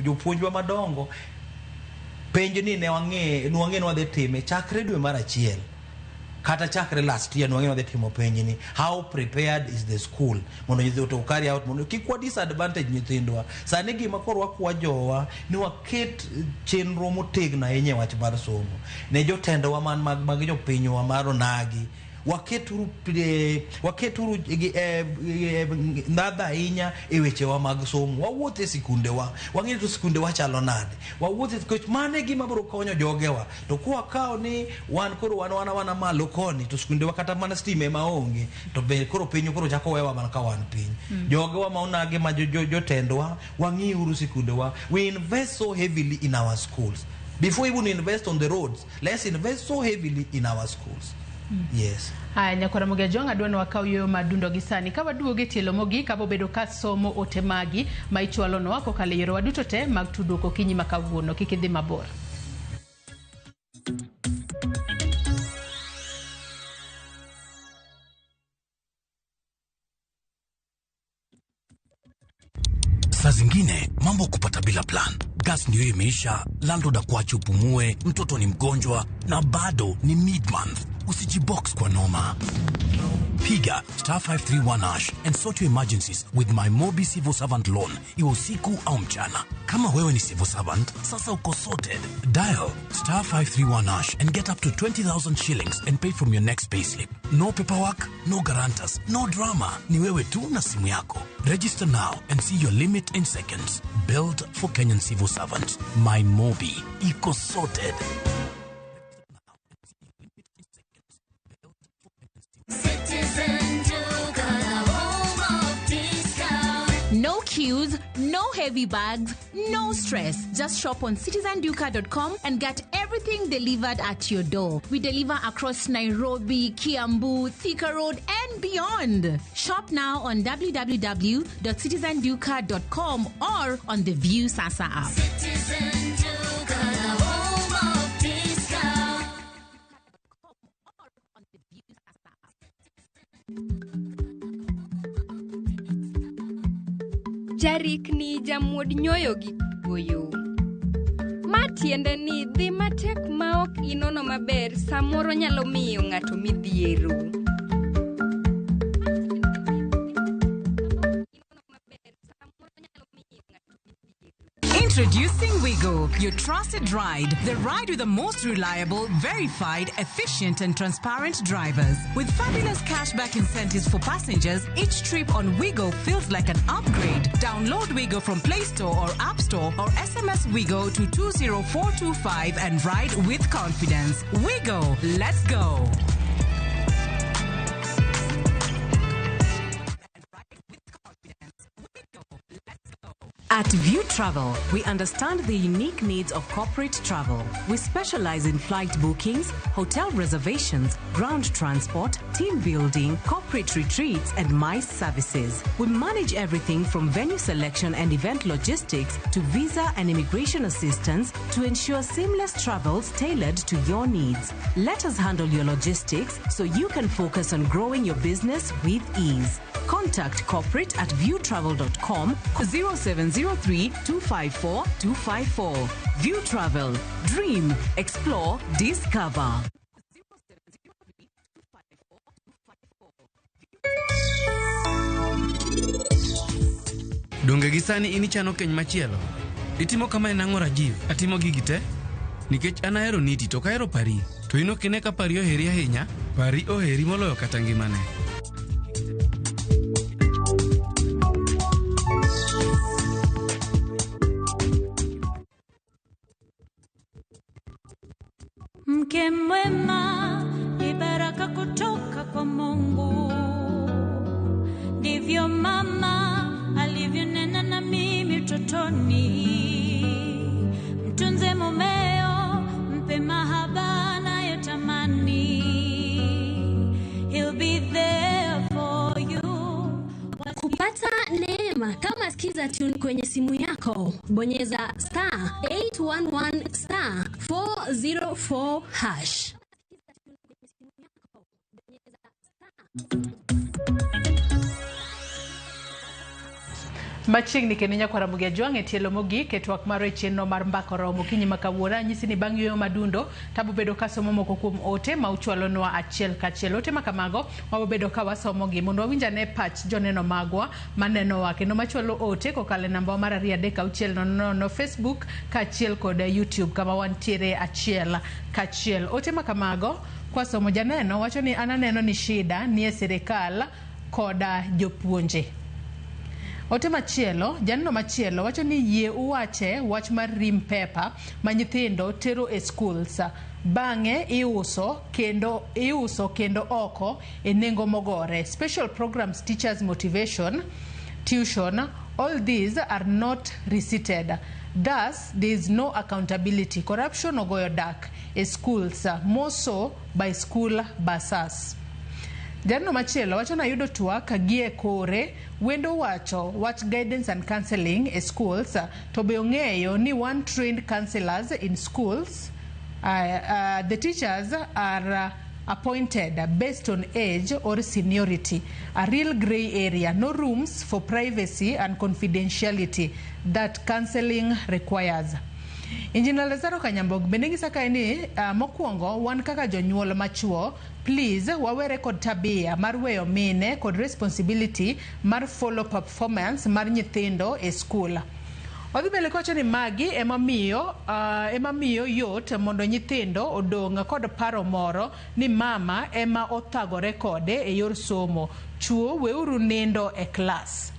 jopuonjwa madongo penj ni ne wang'e nwang'e ni wadhi time chakre dwe mar achiel kata chakre last year nwang'e ni wadhi timo penj ni how prepared is the school mondo nyithindo to carry out mondo kik wa disadvantage nyithindwa sani gima koro wakwa jowa ni waket chenro motegno ahinya e wach mar somo ne jotendwa man mag jopinywa mar onagi waketuru ndhadhu ahinya e wechewa mag somo wawuoth e sikundewa wang'e to sikundewa chalo nade wawuoth e nikech mano e gima biro konyo jogewa to kwakawo ni wan koro wan wana wana malo koni to sikundewa kata mana stima ema onge to be koro piny koro chako wewa mana ka wan piny jogewa ma onagi ma jotendwa wang'iuru sikundewa we invest so heavily in our schools before even invest on the roads let's invest so heavily in our schools yes. Haya, nyakwara Ramogi Ajwang', adwa ni wakaw yueyo madundo gi sani. Ka waduogo e tielo mogik, abobedo ka somo ote magi ma ichwalonwa kokalo e yorewa duto te mag tudruok okinyi ma kawuono. Kik idhi mabor. Saa zingine mambo kupata bila plan. Gas ndio imeisha, landlord akuache upumue, mtoto ni mgonjwa na bado ni mid month. Usijibox kwa noma. Piga star 531 hash and sort your emergencies with my Mobi Civil Servant Loan, iwe usiku au mchana. Kama wewe ni civil servant, sasa uko sorted. Dial star 531 hash and get up to 20,000 shillings and pay from your next payslip. No paperwork, no guarantors, no drama. Ni wewe tu na simu yako. Register now and see your limit in seconds. Built for Kenyan civil servants. My Mobi. Iko sorted. Citizen Duka, the home of discount. No queues, no heavy bags, no stress. Just shop on citizenduka.com and get everything delivered at your door. We deliver across Nairobi, Kiambu, Thika Road, and beyond. Shop now on www.citizenduka.com or on the View Sasa app. Citizen Duka, the home of discount. Jarikni jamuod nyoyo gi kuoyo. Ma tiende ni dhi matek ma ok inono maber samoro nyalo miyo ng'ato midhiero. Introducing Wigo, your trusted ride. The ride with the most reliable, verified, efficient, and transparent drivers. With fabulous cashback incentives for passengers, each trip on Wigo feels like an upgrade. Download Wigo from Play Store or App Store or SMS Wigo to 20425 and ride with confidence. Wigo, let's go. At View Travel, we understand the unique needs of corporate travel. We specialize in flight bookings, hotel reservations, ground transport, team building, corporate retreats, and MICE services. We manage everything from venue selection and event logistics to visa and immigration assistance to ensure seamless travels tailored to your needs. Let us handle your logistics so you can focus on growing your business with ease. Contact corporate at viewtravel.com 0703 254 254. View Travel. Dream, explore, discover. Donge gi sani in ichano keny machielo? Itimo kamae nang'o Rajiv? Atimo gigi te? Nikech an ahero Niti to ok ahero Pari. To in ok ine ka Pari oheri ahinya? Pari oheri moloyo kata ngimane. Mke mwema ni baraka kutoka kwa Mungu, ndivyo mama alivyonena na mimi utotoni. Mtunze mumeo, mpe mahaba anayotamani. He'll be there for you. Kupata neema kama Skiza Tune kwenye simu yako, bonyeza star 811 star 404 hash. Machiegni kendo nyakwa Ramogi Ajwang' e tielo mogik e twak marwa e chenro mar Mbaka Oromo okinyi ma kawuono. Anyisi ni bang' yueyo madundo tabo bedo kasomo moko kuom ote ma uchwalonwa achiel kachiel. Ote ma kamago wabo bedo ka wasomogi mondo wawinj ane pach joneno magwa manenowa kendo machwalo ote kokalo e namba mar 23600 Facebook kaachiel kod YouTube kama wantiere achiel kachiel. Ote ma kamago kwasomo, janeno wacho ni an aneno ni shida nie sirikal koda jopuonje. Ote machielo, janeno machielo wacho ni yie uwache wach mar rim paper ma nyithindo tero e schools. Bang'e iuso kendo oko e nengo mogore. Special programs, teachers motivation, tuition, all these are not receipted. Thus, there is no accountability. Corruption ogoyo dak e schools, more so by school buses. Janeno machielo wacho ni ayudo twak gi e kore wendo wacho wach guidance and counseling e schools to be ong'eyo ni one trained counselors in schools the teachers are appointed based on age or seniority, a real grey area, no rooms for privacy and confidentiality that counseling requires. Engineer Lazaro Kanyambok bende ng'isa kae ni mokwongo wan kaka jonyuol machuo, please wawere kod tabia mar weyo mine kod responsibility mar follow performance mar nyithindo e skul. Odhi mbele kowacho ni magi ema miyo yot mondo nyithindo odong' kod paro moro ni mama ema othagore kode e yor somo. Chuo weuru nindo e klas.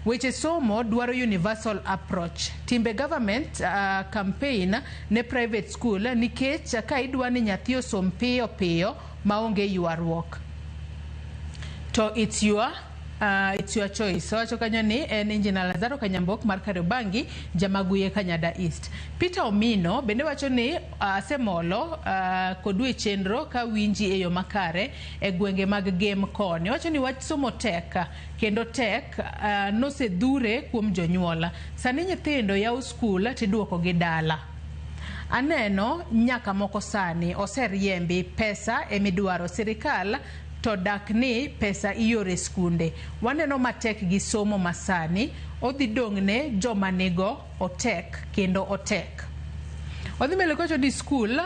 Weche somo dwaro universal approach. Timbe government campaign ne private school nikech ka idwa ni nyathi osom piyo piyo maonge ywaruok. To it's your choice. Owacho kanyo ni en Engineer Lazaro Kanyambok mar Kariobangi, Jamaguye Kanyada East. Peter Omino bende wacho ni asemolo kodu e chenro ka winji e yo makare e gwenge mag Gem koni. Owacho ni wach somo tek kendo tek nosedhure kuom jonyuol. Sani nyithindo yawo skul tiduoko gi dala. Aneno nyaka moko sani oseriembi, pesa emidwaro sirikal to dak ni pesa ioro e skunde. Waneno matek gi somo masani, odhi dong' ne joma nigo otek kendo otek. Odhi mbele kowacho ni skul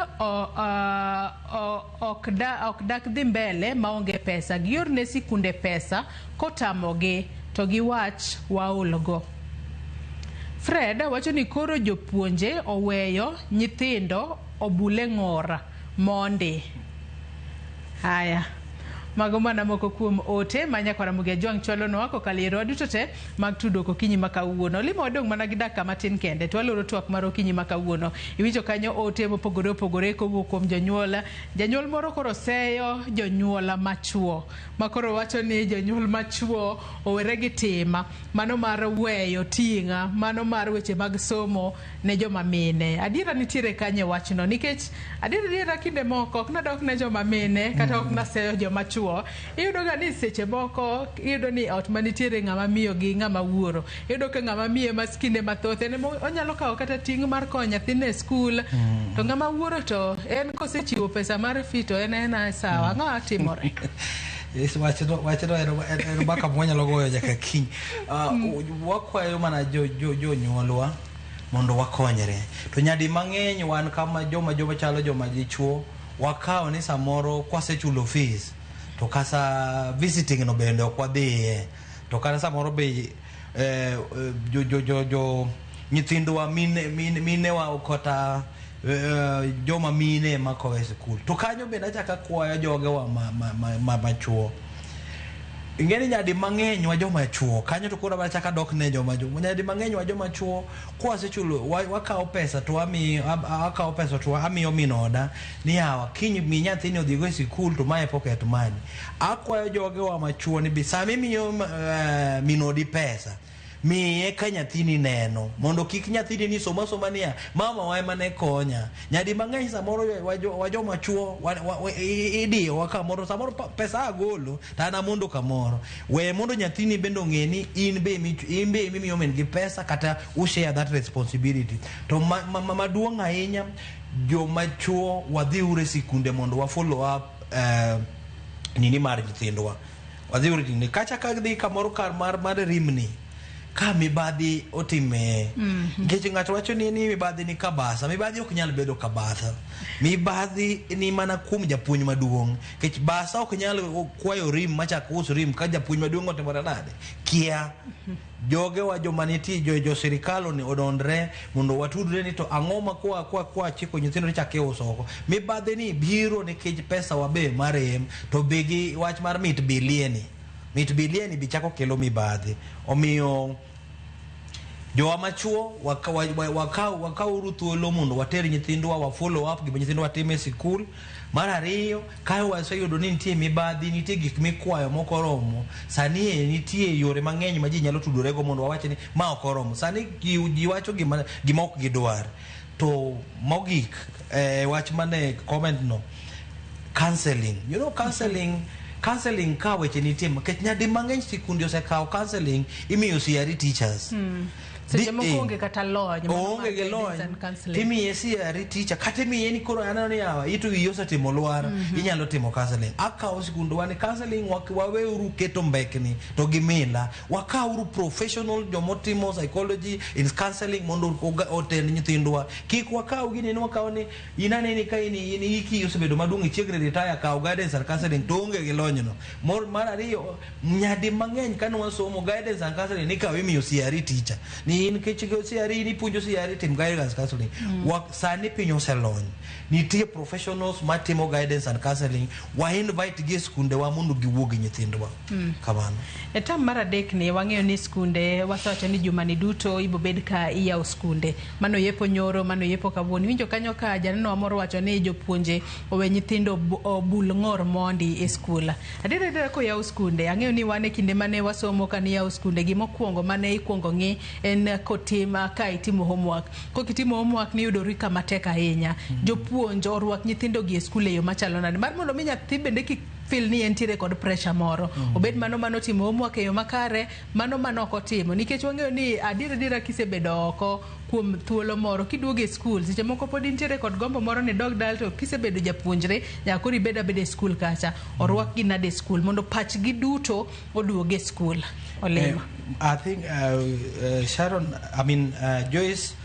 ok dak dhi mbele maonge pesa. Giorne sikunde pesa kotamogi to giwach waolgo. Fred wacho ni koro jopuonje oweyo nyithindo obule ng'or mondi. Haya. Mago mana moko kuom ote ma nyakwara Ramogi Ajwang' chwalonwa kokalo e yorewa duto te mag tudruok okinyi ma kawuono. Limo wadong' mana gi dakika matin kende to waloro twak mar okinyi ma kawuono. Iwinjo kanyo ote mopogore opogore kowuok kuom jonyuol. Janyuol moro koro seyo jonyuol machuo ma koro wacho ni jonyuol machuo owere gi tim mano mar weyo ting' mano mar weche mag somo ne joma mine. Adiera nitiere kanye e wachno nikech adiera adiera kinde moko ok nadok ne joma mine kata ok naseyo joma chuo. Iyudo ga ni seche moko iyudo ni ot manitiere ng'ama miyo gi ng'ama wuoro. Iyudo ka ng'ama miyo ema kinde mathoth en ema onyalo kawo kata ting' mar konyo nyathine e skul to ng'ama wuoro to en kosechiwo pesa mar fee to en ena sawa. Ang'o timore? Yes, wachno wachno en mbaka mwanyalo goyo nyaka kiny. Wakwayo mana jonyuolwa mondo wakonyre. To nyadi mang'eny wan kama joma chalo joma dichuo wakawo ni samoro kwasechulo fees to kasa visiting no bende ok wadhiye. To kata samoro be jo nyithindwa minewa kata joma mine ema kowe e sikul. To kanyo bende achako akwayo jogewa machuo. Ing'e ni nyadi mang'eny wa joma chuo kanyo to koro achako adok ne joma chuo. Nyadi mang'eny wa joma chuo kwasechulo wakawo pesa to wamiyo akawo pesa to amiyo min oda ni yawa kiny mi nyathini odhigo e sikul to mae pocket money. Akwayo jogewa machuo ni bi sama imiyo min odi pesa miye ka nyathini neno mondo kik nyathini ni soma soma niya mama wa ema ne konya. Nyadi mang'eny samoro wa joma chuo idiyowa kamoro samoro pesa agolo to an amondo kamoro. We mondo nyathini bende ong'e ni in be imiyo min gi pesa kata u share that responsibility. To maduong' ahinya joma chuo wadhiuru e sikunde mondo wa follow up nini mar nyithindwa. Wadhiuru nini kacha ka dhi kamoro kar mar rimni ka mibadhi otime. Nikech ng'ato wacho ni mibadhi ni kabasa. Mibadhi ok nyal bedo kabasa. Mibadhi ni mana kuom japuonj maduong'. Nikech basa ok nyal kwayo rim machak us rim ka japuonj maduong' otimore nade? Kia. Jogewa joma nitie jo sirikal odondre mondo watudre ni to ang'o ma kwa chiko nyithindo ni chak iuso oko. Mibadhi ni biro nikech pesa wabe marem to be gi wach mar mit bilieni. Mit bilieni bi chako kelo mibadhi. Omiyo jowa machuo wakauru thuolo mondo water nyithindwa wa follow up gima nyithindwa timo e sikul. Mar ariyo, ka waseyudo ni nitie mibadhi, nitie gik mikwayo mok oromo, sani nitie yore mang'eny ma ji nyalo tudorego mondo wawach ni ma ok oromo. Sani ji wacho gima ok gidwar. To mogik, wach mane comment no, counseling. You know, counseling ka weche nitie nikech nyadi mang'eny sikunde osekawo counseling imiyo CRE teachers. Seche moko onge kata lony. Onge gi lony. Timiye CRE teacher kata imiye ni koro aneno ni yawa ito wiyi osetimo lwar inyalo timo counseling. Akawo sikundwa ni counseling waweuru keto mbekni to gi mila. Wakawuru professional jomotimo psychology in counseling mondo otend nyithindwa. Kik wakaw gini ni wakaw ni in aneni ka in iki osebedo maduong' ichiegni retire kaw guidance and counseling to onge gi lonyno. Mar ariyo nyadi mang'eny kane wasomo guidance and counseling nikawo imiyo CRE teacher. Ni in kech CRE ni puonjo CRE tim guidance counseling. Sani piny oselony. Nitie professionals matimo guidance and counseling. Wa invite gi e skundewa mondo giwuo gi nyithindwa. Kamano. E tam mar adek ni wang'eyo ni skunde wasewacho ni jumani duto ibobed ka iyawo skunde. Mano yepo nyoro, mano yepo kawuono. Iwinjo kanyo ka janeno moro wacho ni jopuonje owe nyithindo obul ng'or mondi e skul. Adier adier koyaw skunde, ang'eyo ni wan e kinde mane wasomo ka niyawo skunde gimokwongo mane ikwongo ng'i en kotima ka itimo homework. Kokitimo homework niyudori kama tek ahinya. Jopuonj orwak nyithindo gi e skul e yo machalo nade? Mar mondo mi nyathi bende kik feel ni entiere kod pressure moro. Obed mano timo homework e yo makare, mano ok otimo. Nikech wang'eyo ni adier adiera kisebedo oko kuom thuolo moro kiduogo e skul seche moko pod intiere kod gombo moro ni dog dal to kisebedo japuonjre nyaka koro ibed abeda e skul kacha. Orwak gi nade e skul mondo pachgi duto oduog e skul. Olemo. I think Sharon, I mean Joyce,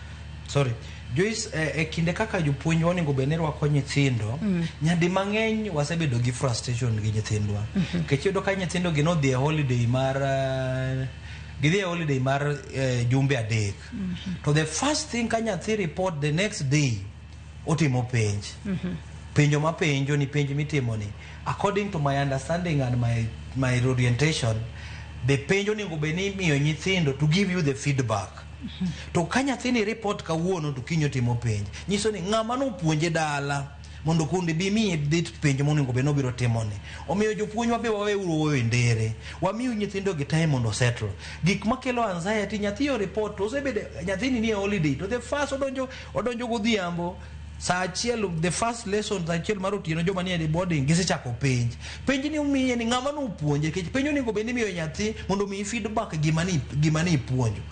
sorry. Joyce, e kinde kaka jopuonj onego bed ni rwako nyithindo, nyadi mang'eny wasebedo gi frustration gi nyithindwa. Nikech iyudo ka nyithindo gi nodhi e holiday mar Gidhi e holiday mar jumbe 3. To the first thing ka nyathi report the next day, otimo penj. Penjo ma penjo ni penj mitimo ni, according to my understanding and my orientation, the penjo onego bed ni imiyo nyithindo to give you the feedback. To ka nyathini report kawuono to kiny otimo penj, nyiso ni ng'ama nopuonje dala mondo kundi bi miye dit penj monego bed nobiro timoni. Omiyo jopuonjwa be waweuru wuoyo e ndere, wamiu nyithindo gi time mondo settle gik makelo anxiety. Nyathi o report to osebedo nyathini ni e holiday, to the first odonjo godhiambo saa 1, the first lesson saa 1 mar otieno, joma nie boarding gisechako penj. Penj ni omiye ni ng'ama nopuonje, nikech penj onego bed ni imiyo nyathi mondo omiyi feedback gima ni ipuonjo.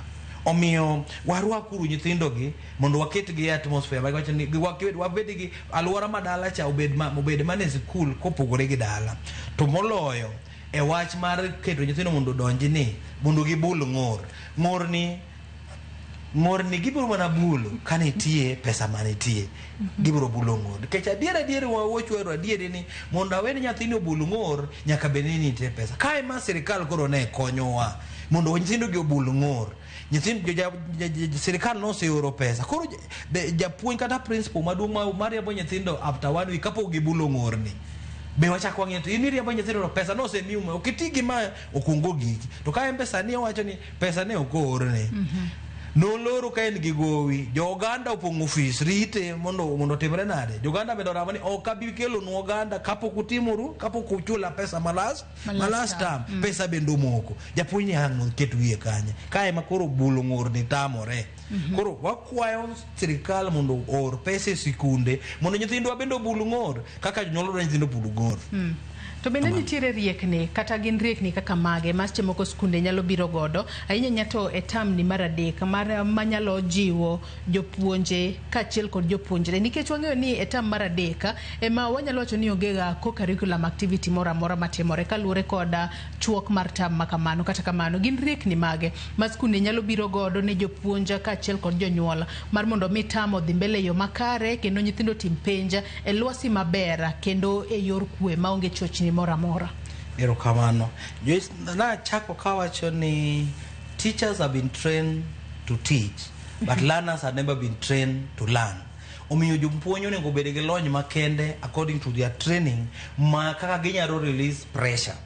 Omiyo warwakuru nyithindogi mondo waketgi e atmosphere ma ni wabed gi alwora ma dala cha obed mana e sikul kopogore gi dala. To moloyo e wach mar keto nyithindo mondo odonji ni mondo gibul ng'or. Ng'or ni gibiro mana bulo ka nitie pesa manitie, gibiro bulo ng'or, nikech adier wachwero adieri ni mondo awe ni nyathini obul ng'or nyaka bed ni nitie pesa. Kae ma sirikal koro ne konyowa mondo nyithindo gi obul ng'or, nyithindo sirikal noseoro pesa. Koro japuonj kata principal maduong' mariembo nyithindo after one week kapok gibulo ng'orni be wachak wang'iyo to in iriembo nyithindo to pesa nosemiu ma ok iti gi ma okungo giki. To ka en pesa ni owacho ni pesa ne ok oorne, noloro ka en gi gowi, jo oganda opong'o ofis rite mondo timre nade. Jo oganda bende oramo ni ok abi kelonu oganda kapok utimoru, kapok uchula pesa malas Ma ma last term. term. Pesa bende omoko. Japuonj ni ang' oket wiye kanye kae ma koro bulo ng'or ni tamore. Koro wakwayo sirikal mondo oor pesa e sikunde mondo nyithindwa bende obul ng'or kaka jonyuol dwaro nyithindo obul ng'or. To bende nitiere riekni kata gin riekni kaka mage ma seche moko skunde nyalo biro godo ahinya ahinya to e term ni mar 3 mar manyalo jiwo jopuonje kaachiel kod jopuonjre, nikech wang'eyo ni e term mar 3 ema wanyalo wacho ni onge ga co-curriculum activity moro amora matimore kaluwore kod chuok mar term ma kamano. Kata kamano, gin riekni mage ma skunde nyalo biro godo ne jopuonj kaachiel kod jonyuol mar mondo mi term odhi mbele e yo makare kendo nyithindo tim penj e lwasi maber kendo e yor kwe maonge chochni moro amora? Erokamano, Joyce. Nachako kawacho ni teachers have been trained to teach, but learners have never been trained to learn. Omiyo jopuonj onego obed gi lony makende according to their training ma kaka ginyalo release pressure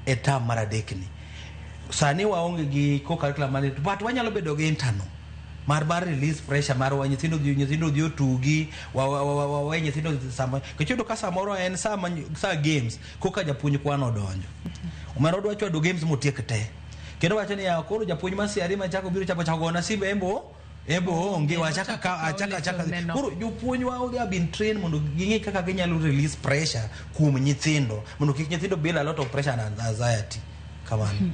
e term mar 3 ni. Sani waonge gi co-curriculum mane, but wanyalo bedo gi internal mar release pressure mar wa nyithindo dhi otugi wa nyithindo sama nikech iyudo ka samoro en sa games koka japuonj kwano odonjo omera odwa chwado games motiek te, kendo wacho ni ya koro japuonj mar CRE machako biro chako gona simu embo onge wachaka ka achaka neno. Koro jopuonj wa, they have been trained mondo ging'e kaka ginyalo release pressure kuom nyithindo mondo kik nyithindo build a lot of pressure and anxiety kamano.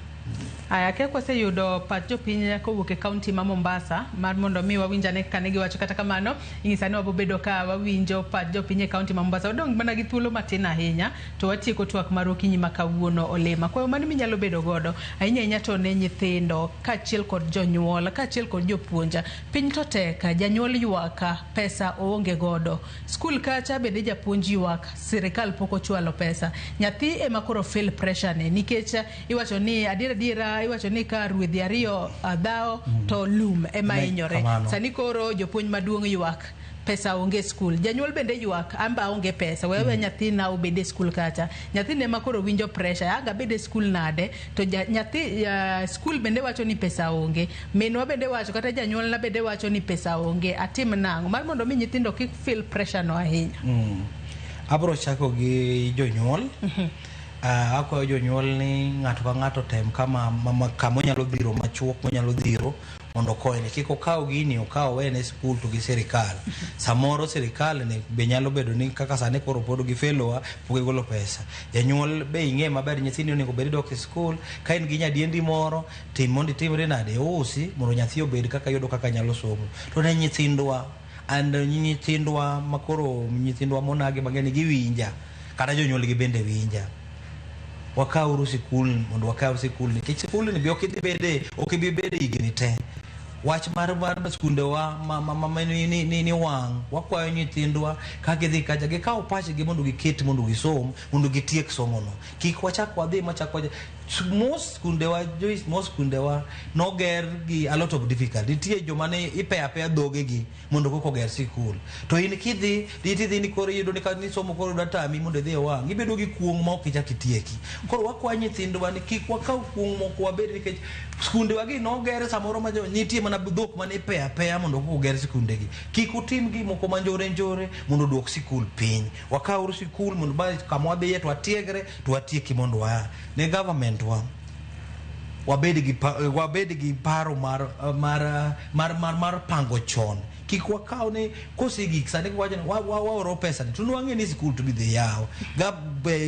Aya, kia kwaseyudo pach jopiny kowuok e kaunti ma Mombasa mar mondo mi wawinj ane kaka ne giwacho. Kata kamano, inyisa ni wabobedo ka wawinjo pach jopiny e kaunti ma Mombasa. Wadong' mana gi thuolo matin ahinya to watieko twak mar okinyi ma kawuono. Olema kwayo mano minyalo bedo godo ahinya ahinya to ne nyithindo kaachiel kod jonyuol kaachiel kod jopuonj. Piny to tek, janyuol ywak pesa oonge godo, skul kacha bende japuonj ywak sirikal pok ochwalo pesa, nyathi ema koro feel pressure ne nikech iwacho ni adier adiera iwacho ni ka rwedhi 2 dhawo to lum ema hinyore. Kamano. Sani koro jopuonj maduong' ywak pesa onge e skul, janyuol bende ywak amba aonge pesa wewe nyathina obed e skul kacha, nyathina ema koro winjo pressure aga abed e skul nade to nyathi skul bende wacho ni pesa onge, minwa bende wacho kata janyuolna bende wacho ni pesa onge, atim nang'o mar mondo mi nyithindo kik feel pressure no ahinya? Abro chako gi jonyuol. Akwayo jonyuol ni ng'ato ka ng'ato tem kama onyalo dhiro machuok monyalo dhiro mondo okonyne. Kik okaw gini okaw owene skul to gi sirikal. Samoro sirikal ni be nyalo bedo ni kaka sani koro pod gifelowa, pok gigolo pesa. Janyuol be ing'e maber nyithindi onego bed ni dok e skul. Ka in gi nyadiendi moro, tim mondo itimri nade, iusi mondo nyathi obed kaka yudo kaka nyalo somo. To ne nyithindwa and nyithindwa makoro nyithindwa monagi mang'eny giwinja kata jonyuolgi bende winja, wakawuru sikul mondo wakaw sikul nikech sikul ni be ok ibi bede higni te. Wach mar skundewa ma ni wang' wakwayo nyithindwa ka gidhi kacha gikaw pachgi mondo giket mondo gisom mondo gitiek somono, kik wachak wadhi machak wacha. Most skundewa, Joyce, most skundewa noger gi a lot of difficulty. Nitie joma ne ipeyo apeya dhogegi mondo koko oger sikul. To in kidhi, tidhi ni koro iyudo ni ka ni somo koro dwa tami mondo idhi e wang', ibedo gi kuong' ma ok ichak itieki. Koro wakwa nyithindwa ni kik wakaw kuong' moko wabed, nikech skundewa gi noger samoro ma nitie mana dhok mane ipeyo apeya mondo koko oger sikundegi. Kik utim gik moko ma njore njore mondo oduok sikul piny. Wakawuru sikul mondo ba kama wadhiye to watiegre to watieki mondo waa. Ne government wa, wabed gi paro mar pango chon. Kik wakaw ni kosegik sani wacho ni waoro pesa ni to nwang'e ni sikul to bidhi yaw.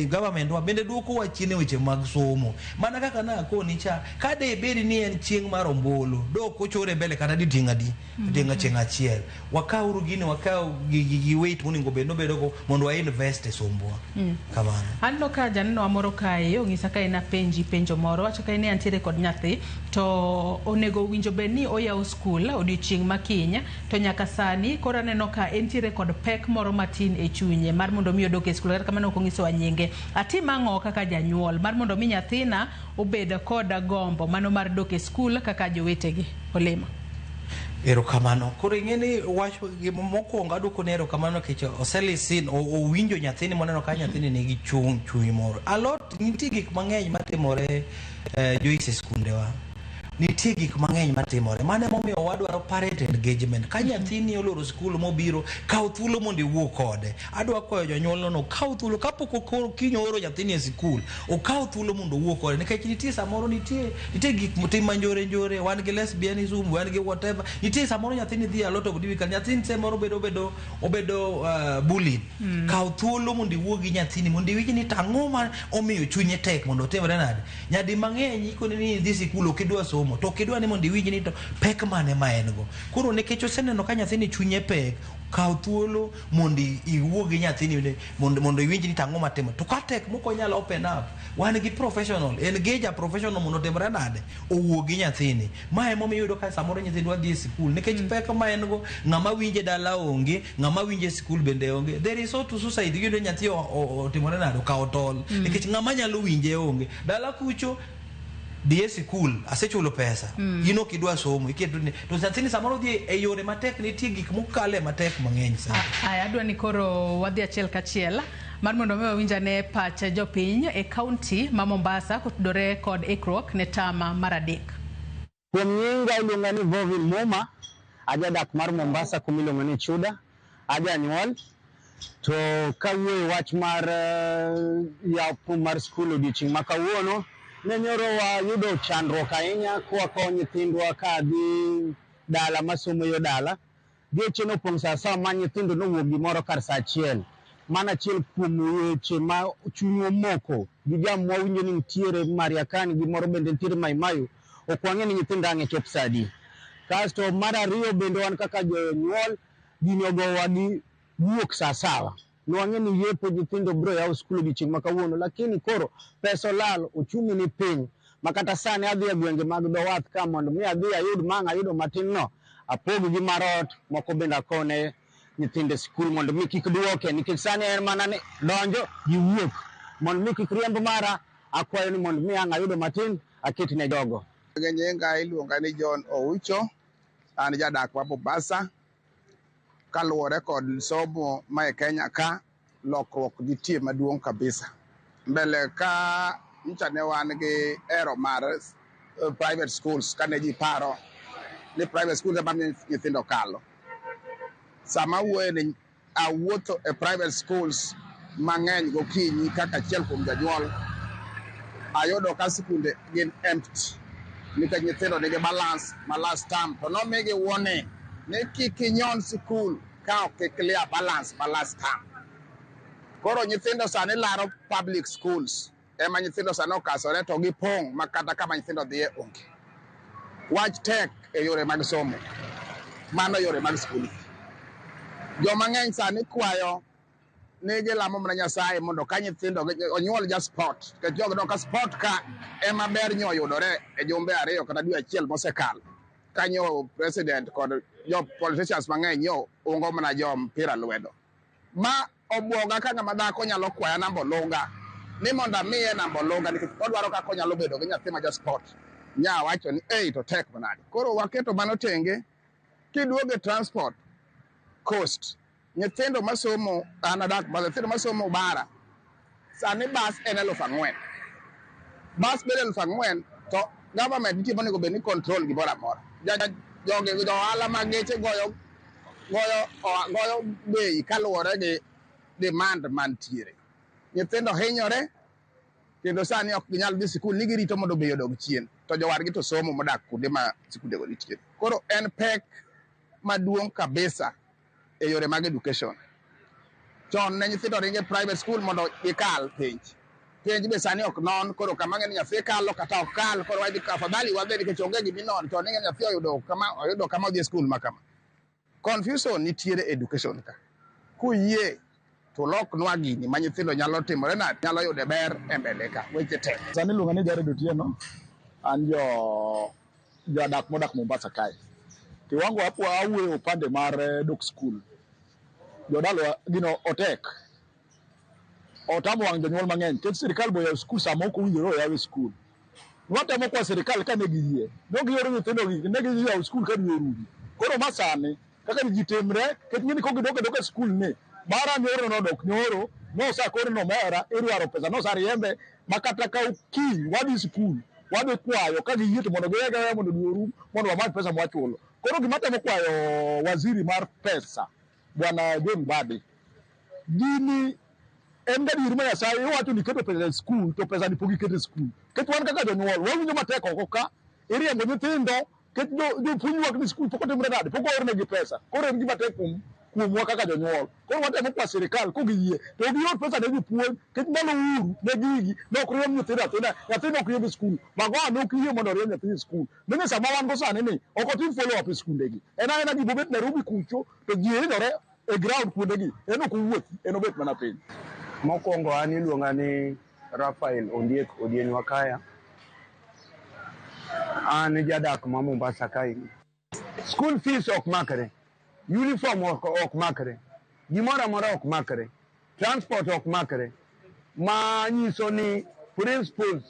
Government wa bende duoko wa chien e weche mag somo. Mana kaka nakoni cha, ka de bed ni en chieng' mar ombulu, dok ochore mbele kata di tieng' adi, tieng' chieng' achiel. Wakawuru gini, wakaw gi weight monego bed nobedogo mondo wa invest e sombwa. Kamano. Aneno ka janeno moro kae ong'isa ka en apenji penjo moro, wacho ka ni antiere kod nyathi to onego winjo bed ni oyawo skul odiochieng' ma kiny, to nyaka sani koro aneno ka entiere kod pek moro matin e chunye mar mondo mi odok e skul. Kata kamano ok onyisowa nyinge. Atim ang'o kaka janyuol mar mondo mi nyathina obed kod gombo mano mar dok e skul kaka jowetegi? Olemo. Erokamano. Koro ing'e ni wach mokwongo aduoko ne erokamano nikech oselisin, owinjo nyathini moneno ka nyathini nigi chuny moro. Alot nitie gik mang'eny matimore, Joyce, e skundewa. Nitie gik mang'eny matimore. Mano emomiyo wadwaro parent engagement. Ka nyathini oloro skul mobiro, kaw thuolo mondo iwuo kode. Adwa kwayo jonyuol no kaw thuolo kapok kiny ooro nyathini e sikul, okaw thuolo mondo owuo kode, nikech nitie samoro nitie gik motim manjore njore, wan gi lesbianism, wan gi whatever. Nitie samoro nyathini dhi a lot of difficult. Nyathini samoro bedo bullied. Kaw thuolo mondo iwuo gi nyathini mondo iwinj ni to ang'o ma omiyo chunye tek mondo otimre nade. Nyadi mang'eny ikoni ni idhi sikul, ok idwa somo, to ok idwa ni mondo iwinj ni to pek mane ma en go. Koro nikech oseneno ka nyathini chunye pek, kaw thuolo mondo iwuo gi nyathini mondo iwinj ni to ang'o matimo. To ka tek mok onyal open up, wan gi professional, engage a professional mondo otimre nade, owuo gi nyathini. Ma emomiyo iyudo ka samoro nyithindwa dhi e sikul nikech pek ma en go, ng'ama winje dala onge, ng'ama winje e sikul bende onge. There is also suicide. Iyudo nyathi otimore nade, okawo tol nikech ng'ama nyalo winje onge. Dala kucho dhi e sikul, asechulo pesa, in ok idwa somo, iketo ni to nyathini samoro dhi e yore matek, nitie gik mokale matek mang'eny sana. Aya, adwa ni koro wadhi achiel kachiel mar mondo mi wawinj ane pach jopiny e kaunti ma Mombasa kotudore kod ikruok ne tama mar 3. Kuom nyinga iluonga ni Vovin Muma, ajadak mar Mombasa kuma iluongo ni Chuda, ajanyuol. To kawuoyo e wach mar yaw mar skul odiochieng' ma kawuono, ne nyoro wayudo chandruok ahinya kwakowo nyithindwa ka dhi dala masomo yo dala. Geche nopong' sa asawa ma nyithindo nowuok gimoro kar sa 1. Mano achiel kuom weche ma chunywa omoko gi jam mwawinjo ni nitiere Mariakani gi moro bende nitiere Mai Mahiu. Ok wang'e ni nyithindo ang' chop sa adi. Kasto mar ariyo bende wan kaka jonyuol gini ogowa gi wuok sa sawa. Nwang'e ni yepo nyithindo biro yawo skul odiochieng' ma kawuono, lakini koro pesa olal, uchumi ni piny. Ma kata sani adhi e gwenge mag dho wath ka mondo mi adhi ayud ma ang' ayudo matin no, apog gi mar ot, moko bende akone nyithindo e skul mondo mi kik duoke, nikech sani en mana ni donjo gi wuok. Mondo mi kik riemb mara, akwayo ni mondo mi ang' ayudo matin aket ne jogo. Nyinga iluonga ni John Oucho, an jadak ma Mombasa. Kaluwore kod somo ma e Kenya ka, lokruok nitie maduong' kabisa. Mbele ka nyocha ne wan gi ero mar private schools, kane ji paro ni private schools ema miyo nyithindo kalo. Sama awuoyo ni awuotho e private schools mang'eny gokinyi kaka achiel kuom janyuol, ayudo ka sikunde gin empty nikech nyithindo nigi balance ma last term, to nomigi warning ni kik inyon sikul ka ok i clear balance ma last term. Koro nyithindo sani laro public schools, ema nyithindo sani okasore to gipong' ma kata kama nyithindo dhiye onge. Wach tek e yore mag somo, mano yore mag skul. Joma ng'eny sani kwayo ni gilamo mana Nyasaye mondo ka nyithindo onyuol ja sport, nikech jogo ka sport ka ema ber nyo oyudore e jumbe 2 kata dwe 1 mosekalo. Kanyo president kod jo politicians mang'eny nyo ungo mana jo mpira lwedo. Ma obwoga ka ng'ama dhako nyalo kwaya namba olunga. Ni mondo amiye namba olunga nikech odwaro kaka onyalo bedo gi nyathi ma ja sport. Nya wacho ni ei to tek manade. Koro waketo mano tenge. Kiduogo e transport cost, nyithindo masomo an adak nyithindo masomo bara sani bas en 4,000. Bas bedo 4,000 to government nitie monego bed ni control gimoro amora. Jogi jo ohala mag geche goyo goyo goyo bei kaluwore gi demand mantiere. Nyithindo hinyore kendo sani ok ginyal dhi sikul ni girito mondo bei odog chien to jowargi to somo modak kuonde ma sikundego nitie. Koro en pek maduong' kabisa e yore mag education. Chon ne nyithindo ringo e private school mondo gikal penj. Penj be sani ok non, koro kama ng'e ni nyathi kalo kata ok kal, koro wadhi afadhali wadhi nikech onge gima inon. Chon ing'e ni nyathi oyudo kama odhi e school ma kama. Confusion nitiere e education ka. Kuyie to loknwa gini ma nyithindo nyalo timore na nyalo yude ber e mbele ka. Weche tek. Sani iluonga ni Jared Otieno, an jo jadak modak Mombasa kae. Kiwango hapo awuoyo upande mar dok skul. Jodalwa gino otek. Otamo wang' jonyuol mang'eny nikech sirikal boyawo skul sama ok owinjore oyaw skul. Watemo kwa sirikal ka ne giyie. Ne gioro nyithindo gi ne giyawo skul ka dwe orumo. Koro ma sani kaka ji timre nikech ing'e ni kogidok adoka skul ni mara nyoro nodok nyoro nosakore nomera irwaro pesa nosariembe ma kata ka kiny wadhi skul wadhi kwayo ka giyie to mondo giweg aweya mondo dwe orum mondo wamany pesa mwachulo. Koro gima temo kwayo waziri mar pesa bwana John Mbadi gini en gadier ma Nyasaye iwacho ni iketo pesa e skul to pesa ni pok iketo e skul. Nikech wan kaka jonyuol wawinjo matek oko ka iriembo nyithindo nikech jopuonj ywak ni skul pok otimre nade pok oornegi pesa. Koro en gima tek kuomwa kaka jonyuol. Koro watemo kwa sirikal kogiyie to gior pesa ne jopuonj nikech ndalo Uhuru ne gigi ne ok riemb nyithindo athinda nyathi ne ok riemb e skul. Magoha ne ok yie mondo oriemb nyathi e skul. Mine sama wan go sani ni ok otim follow up e skundegi. En aena gima obet Nairobi kucho to ji hinyore e ground kuondegi en ok owuothi en obet mana piny. Mokwongo an iluonga ni Rafael Ondiek Odieny Wakaya. An jadak ma Mombasa kae. School fees ok makre, uniform ok makre, gimoro amora ok makre, transport ok makre. Ma nyiso ni principals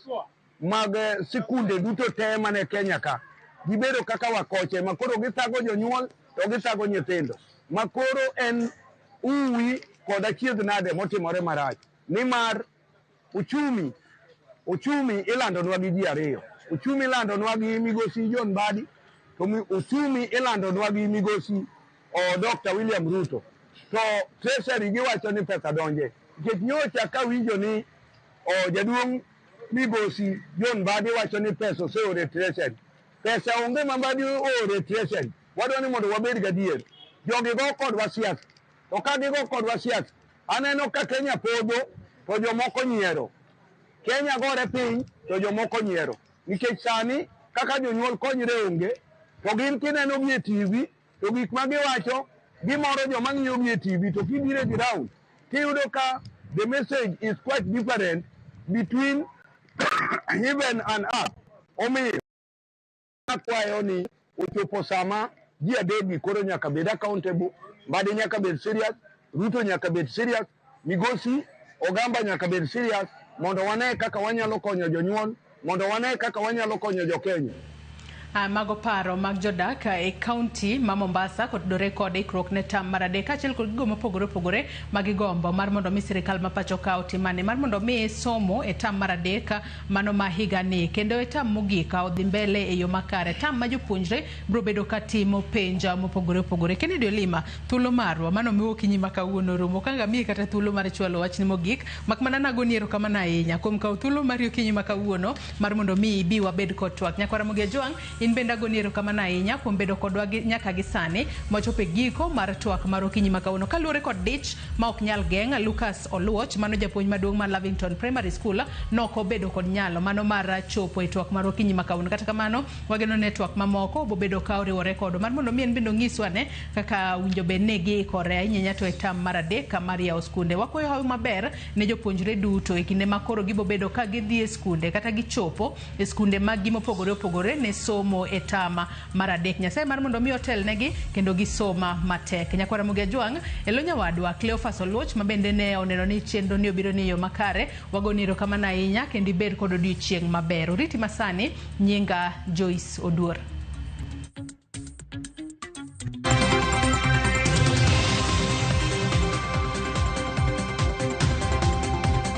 mag sikunde duto te mane Kenya ka gibedo kaka wakoche ma koro githago jonyuol to githago nyithindo ma koro en uwi kod achiedh nade motimore marach nimar uchumi ilandonwa gi ji ariyo. Uchumi ilandonwa gi migosi John Mbadi to uchumi ilandonwa gi migosi Dr. William Ruto. To treasury giwacho ni pesa donje nikech nyocha kawinjo ni jaduong' migosi John Mbadi wacho ni pesa oseoro e treasury. Pesa onge ma Mbadi ooro e treasury. Wadwa ni mondo wabed gadier. Jogi go kodwa siasa. To ka gigo kodwa siasa, aneno ka Kenya podho to jomoko nyiero. Kenya gore piny to jomoko nyiero. Nikech sani kaka jonyuol konyre onge, to gin kineno gi e TV, to gik ma giwacho gimoro joma ng'iyo gi e TV, to kibiro e ground, tiyudo ka the message is quite different between heaven and earth. Omiyo akwayo ni ochopo sama ji adekgi koro nyaka bed accountable, Mbadi nyaka bed serious, Ruto nyaka bed serious, Migosi Ogamba nyaka bed serious mondo wane kaka wanyalo konyo jonyuol, mondo wane kaka wanyalo konyo jokenya. Mago paro mag jodak e kaunti ma Mombasa kotudore kod ikruok ne tam mar adek kaachiel kod gigo mopogore opogore ma gigombo mar mondo mi sirikal ma pacho ka otimane mar mondo mi somo e tam mar adek mano ma higani kendo e tam mogik odhi mbele e yo makare tam ma jopuonjre biro bedo ka timo penj mopogore opogore. Kennedy Olima, thuolo marwa mano miwo okinyi ma kawuono rumo kanga miyi kata thuolo mar chwalo wachni mogik mak mana nagoni erokamano ahinya kuom kawo thuolo mari okinyi ma kawuono mar mondo mi ibi wabed kod twak. Nyakwara Ramogi Ajwang', in bende agoni erokamano ahinya kuom bedo kodwa nyaka gi sani mwachopo e giko mar twak mar okinyi ma kawuono. Kaluwore kod dich ma ok nyal geng', Lucas Oluoch mano japuonj maduong' mar Lavington Primary School nok obedo kod nyalo mano mar chopo e twak mar okinyi ma kawuono. Kata kamano wageno ne twak mamoko obobedo ka oriwore kodwa mar mondo mi en bende onyiswa ne kaka winjo bed ni giikore ahinya to e tam mar adek mar yawo skunde. Wakwayo hawi maber ne jopuonjre duto e kinde ma koro gibobedo ka gidhi e skunde kata gichopo e skunde maggi mopogore opogore ne somo. somo e tama mar adek. Nyasaye mar mondo mi otelnegi kendo gisoma matek. Nyakwara Ramogi Ajwang', elo nyawadwa Cleophas Oluoch ma bende ne oneno ni chenro ni obiro ni e yo makare. Wagoni erokamano ahinya kendo ibed kod odiochieng' maber. Oriti masani, nyinga Joyce Oduor.